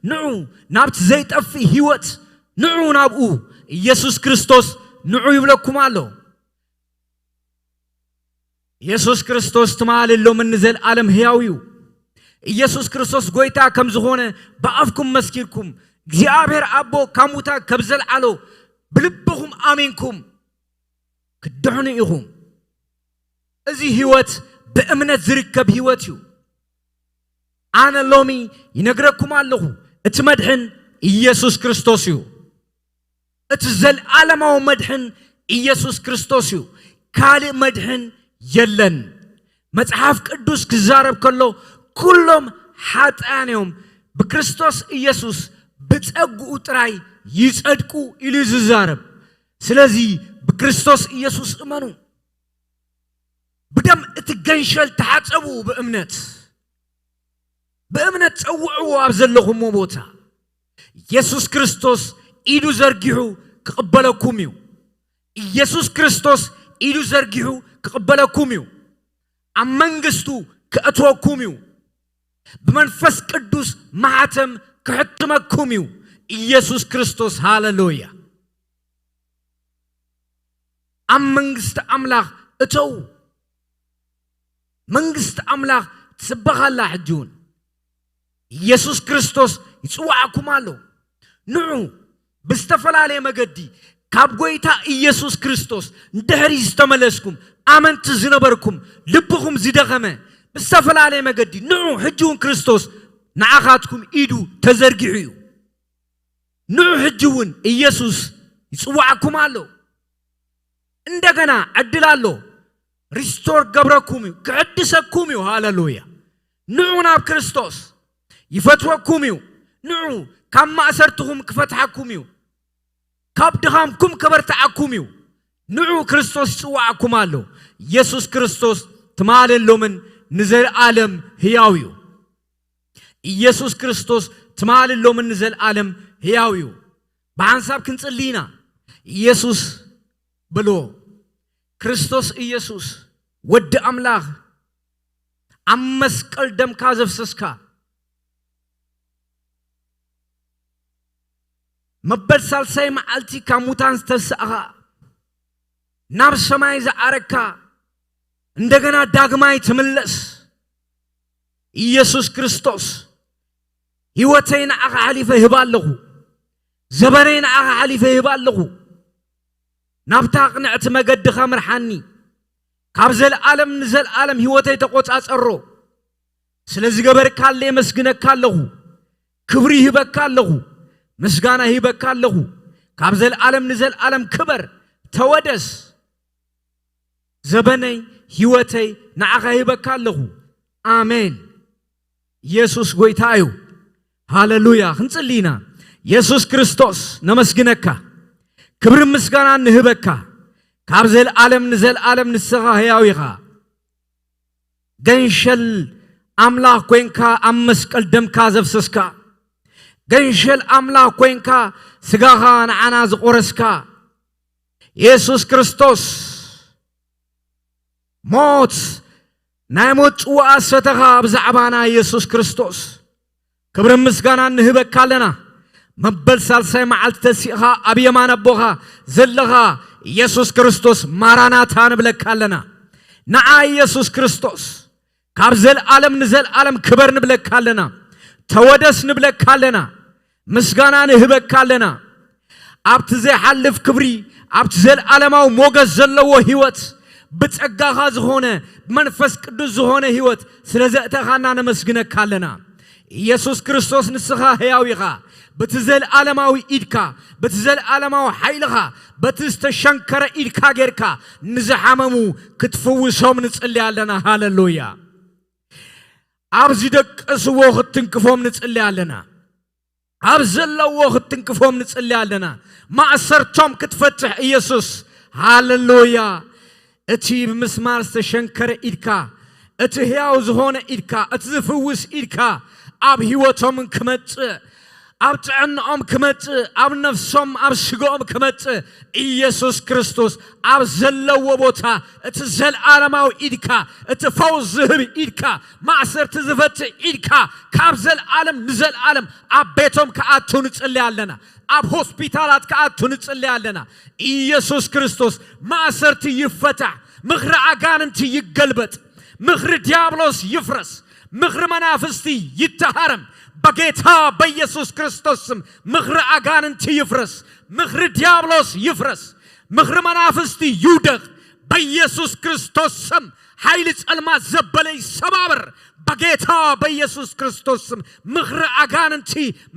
ንዑ፣ ናብቲ ዘይጠፍእ ህይወት ንዑ፣ ናብኡ ኢየሱስ ክርስቶስ ንዑ ይብለኩም ኣሎ። ኢየሱስ ክርስቶስ ትማሊ፣ ሎምን ንዘለዓለም ህያው እዩ። ኢየሱስ ክርስቶስ ጎይታ ከም ዝኾነ ብኣፍኩም መስኪርኩም፣ እግዚኣብሔር ኣቦ ካብ ሙታን ከም ዘልዓሎ ብልብኹም ኣሚንኩም ክትድሕኑ ኢኹም። እዚ ህይወት ብእምነት ዝርከብ ህይወት እዩ። ኣነ ሎሚ ይነግረኩም ኣለኹ፣ እቲ መድሕን ኢየሱስ ክርስቶስ እዩ። እቲ ዘለዓለማዊ መድሕን ኢየሱስ ክርስቶስ እዩ። ካልእ መድሕን የለን። መጽሓፍ ቅዱስ ክዛረብ ከሎ፣ "ኩሎም ሓጥኣን እዮም፣ ብክርስቶስ ኢየሱስ ብጸግኡ ጥራይ ይጸድቁ" ኢሉ እዩ ዝዛረብ። ስለዚ ብክርስቶስ ኢየሱስ እመኑ። ብደም እቲ ገንሸል ተሓጸቡ ብእምነት። ብእምነት ጸውዕዎ ኣብ ዘለኹምዎ ቦታ። ኢየሱስ ክርስቶስ ኢዱ ዘርጊሑ ክቕበለኩም እዩ። ኢየሱስ ክርስቶስ ኢዱ ዘርጊሑ ክቕበለኩም እዩ። ኣብ መንግስቱ ከእትወኩም እዩ። ብመንፈስ ቅዱስ ማሕተም ክሕትመኩም እዩ። ኢየሱስ ክርስቶስ፣ ሃሌሉያ። ኣብ መንግስቲ ኣምላኽ እተው። መንግስቲ ኣምላኽ ትስበኽ ኣላ። ሕጂ እውን ኢየሱስ ክርስቶስ ይጽውዓኩም ኣሎ። ንዑ፣ ብዝተፈላለየ መገዲ ካብ ጎይታ ኢየሱስ ክርስቶስ ንድሕሪ ዝተመለስኩም ኣመንቲ ዝነበርኩም፣ ልብኹም ዝደኸመ፣ ብዝተፈላለየ መገዲ ንዑ፣ ሕጂ እውን ክርስቶስ ንዓኻትኩም ኢዱ ተዘርጊሑ እዩ። ንዑ፣ ሕጂ እውን ኢየሱስ ይጽውዓኩም ኣሎ። እንደገና ዕድል ኣሎ። ሪስቶር ገብረኩም እዩ፣ ክሕድሰኩም እዩ። ሃሌሉያ። ንዑ ናብ ክርስቶስ። ይፈትወኩም እዩ። ንዑ፣ ካብ ማእሰርትኹም ክፈትሓኩም እዩ። ካብ ድኻምኩም ከበርትዓኩም እዩ። ንዑ፣ ክርስቶስ ይጽውዓኩም ኣሎ። ኢየሱስ ክርስቶስ ትማልን ሎምን ንዘለኣለም ህያው እዩ። ኢየሱስ ክርስቶስ ትማልን ሎምን ንዘለኣለም ህያው እዩ። ብሓንሳብ ክንጽሊ ኢና። ኢየሱስ በልዎ፣ "ክርስቶስ ኢየሱስ፣ ወዲ ኣምላኽ፣ ኣብ መስቀል ደምካ ዘፍሰስካ፣ መበል ሳልሳይ መዓልቲ ካብ ሙታን ዝተንሳእኻ፣ ናብ ሰማይ ዝዓረግካ፣ እንደገና ዳግማይ ትምለስ ኢየሱስ ክርስቶስ፣ ህይወተይ ንዓኻ ሓሊፈ ይህባ ኣለኹ። ዘበነይ ንዓኻ ሓሊፈ ይህባ ኣለኹ። ናብታ ቅንዕቲ መገድኻ ምርሓኒ። ካብ ዘለኣለም ንዘለኣለም ህይወተይ ተቖጻጸሮ። ስለ ዝገበርካለይ የመስግነካ ኣለኹ። ክብሪ ይህበካ ኣለኹ። ምስጋና ይህበካ ኣለኹ። ካብ ዘለኣለም ንዘለኣለም ክበር፣ ተወደስ። ዘበነይ፣ ህይወተይ ንዓኻ ይህበካ ኣለኹ። ኣሜን። ኢየሱስ ጎይታ እዩ። ሃሌሉያ። ክንጽሊ ኢና። ኢየሱስ ክርስቶስ፣ ነመስግነካ። ክብርን ምስጋናን ንህበካ። ካብ ዘለኣለም ንዘለኣለም ንስኻ ህያው ኢኻ። ገንሸል ኣምላኽ ኮይንካ ኣብ መስቀል ደምካ ዘፍሰስካ፣ ገንሸል ኣምላኽ ኮይንካ ስጋኻ ንዓና ዝቖረስካ፣ ኢየሱስ ክርስቶስ፣ ሞት፣ ናይ ሞት ጽዋኣ ሰተኻ ብዛዕባና ኢየሱስ ክርስቶስ። ክብርን ምስጋናን ንህበካ ኣለና። መበል ሳልሳይ መዓልቲ ተሲእኻ ኣብ የማን ኣቦኻ ዘለኻ ኢየሱስ ክርስቶስ፣ ማራናታ ንብለካ ኣለና። ንዓ ኢየሱስ ክርስቶስ፣ ካብ ዘልኣለም ንዘልኣለም ክበር ንብለካ ኣለና። ተወደስ ንብለካ ኣለና። ምስጋና ንህበካ ኣለና። ኣብቲ ዘይሓልፍ ክብሪ፣ ኣብቲ ዘልኣለማዊ ሞገስ ዘለዎ ህይወት፣ ብጸጋኻ ዝኾነ፣ ብመንፈስ ቅዱስ ዝኾነ ህይወት ስለ ዘእተኻና ነመስግነካ ኣለና። ኢየሱስ ክርስቶስ፣ ንስኻ ህያው ኢኻ። በቲ ዘልኣለማዊ ኢድካ፣ በቲ ዘልኣለማዊ ሓይልኻ፣ በቲ ዝተሸንከረ ኢድካ ጌርካ ንዝሓመሙ ክትፍውሶም ንጽሊ ኣለና። ሃሌሉያ። ኣብ ዝደቀስዎ ክትንክፎም ንጽሊ ኣለና። ኣብ ዘለዎ ክትንክፎም ንጽሊ ኣለና። ማእሰርቶም ክትፈትሕ ኢየሱስ። ሃሌሉያ። እቲ ብምስማር ዝተሸንከረ ኢድካ፣ እቲ ህያው ዝኾነ ኢድካ፣ እቲ ዝፍውስ ኢድካ ኣብ ህይወቶም ክመጽእ፣ ኣብ ጥዕናኦም ክመጽእ፣ ኣብ ነፍሶም፣ ኣብ ስጋኦም ክመጽእ፣ ኢየሱስ ክርስቶስ ኣብ ዘለዎ ቦታ እቲ ዘልዓለማዊ ኢድካ፣ እቲ ፈውስ ዝህብ ኢድካ፣ ማእሰርቲ ዝፈትሕ ኢድካ ካብ ዘልዓለም ንዘልዓለም ኣብ ቤቶም ክኣቱ ንጽሊ ኣለና። ኣብ ሆስፒታላት ክኣቱ ንጽሊ ኣለና። ኢየሱስ ክርስቶስ ማእሰርቲ ይፈታሕ፣ ምኽሪ ኣጋንንቲ ይገልበጥ፣ ምኽሪ ዲያብሎስ ይፍረስ፣ ምኽሪ መናፍስቲ ይተሃረም። በጌታ በኢየሱስ ክርስቶስ ስም ምኽሪ ኣጋንንቲ ይፍረስ፣ ምኽሪ ዲያብሎስ ይፍረስ፣ ምኽሪ መናፍስቲ ይውደቕ። በኢየሱስ ክርስቶስ ስም ሓይሊ ጸልማት ዘበለ ይሰባበር። በጌታ በኢየሱስ ክርስቶስ ስም ምኽሪ ኣጋንንቲ፣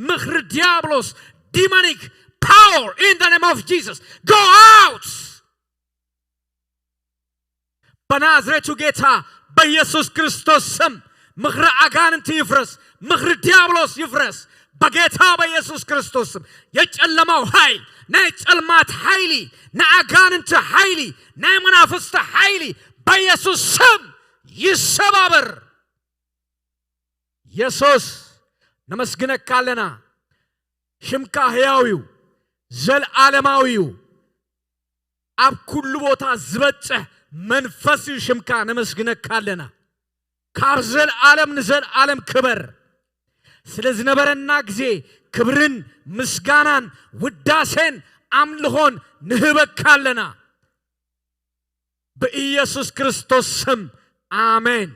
ምኽሪ ዲያብሎስ፣ demonic power in the name of Jesus, go out። በናዝሬቱ ጌታ በኢየሱስ ክርስቶስ ስም ምኽሪ ኣጋንንቲ ይፍረስ፣ ምኽሪ ዲያብሎስ ይፍረስ። በጌታ በኢየሱስ ክርስቶስ ስም የጨለማው ኃይል፣ ናይ ጸልማት ሓይሊ፣ ናይ ኣጋንንቲ ሓይሊ፣ ናይ መናፍስቲ ሓይሊ በኢየሱስ ስም ይሰባበር። ኢየሱስ ነመስግነካ ኣለና። ሽምካ ሕያው እዩ፣ ዘልዓለማዊ እዩ። ኣብ ኩሉ ቦታ ዝበጽሕ መንፈስ እዩ ሽምካ። ነመስግነካ ኣለና። ካብ ዘልዓለም ንዘልዓለም ክበር። ስለ ዝነበረና ግዜ ክብርን ምስጋናን ውዳሴን ኣምልኾን ንህበካ ኣለና። ብኢየሱስ ክርስቶስ ስም ኣሜን።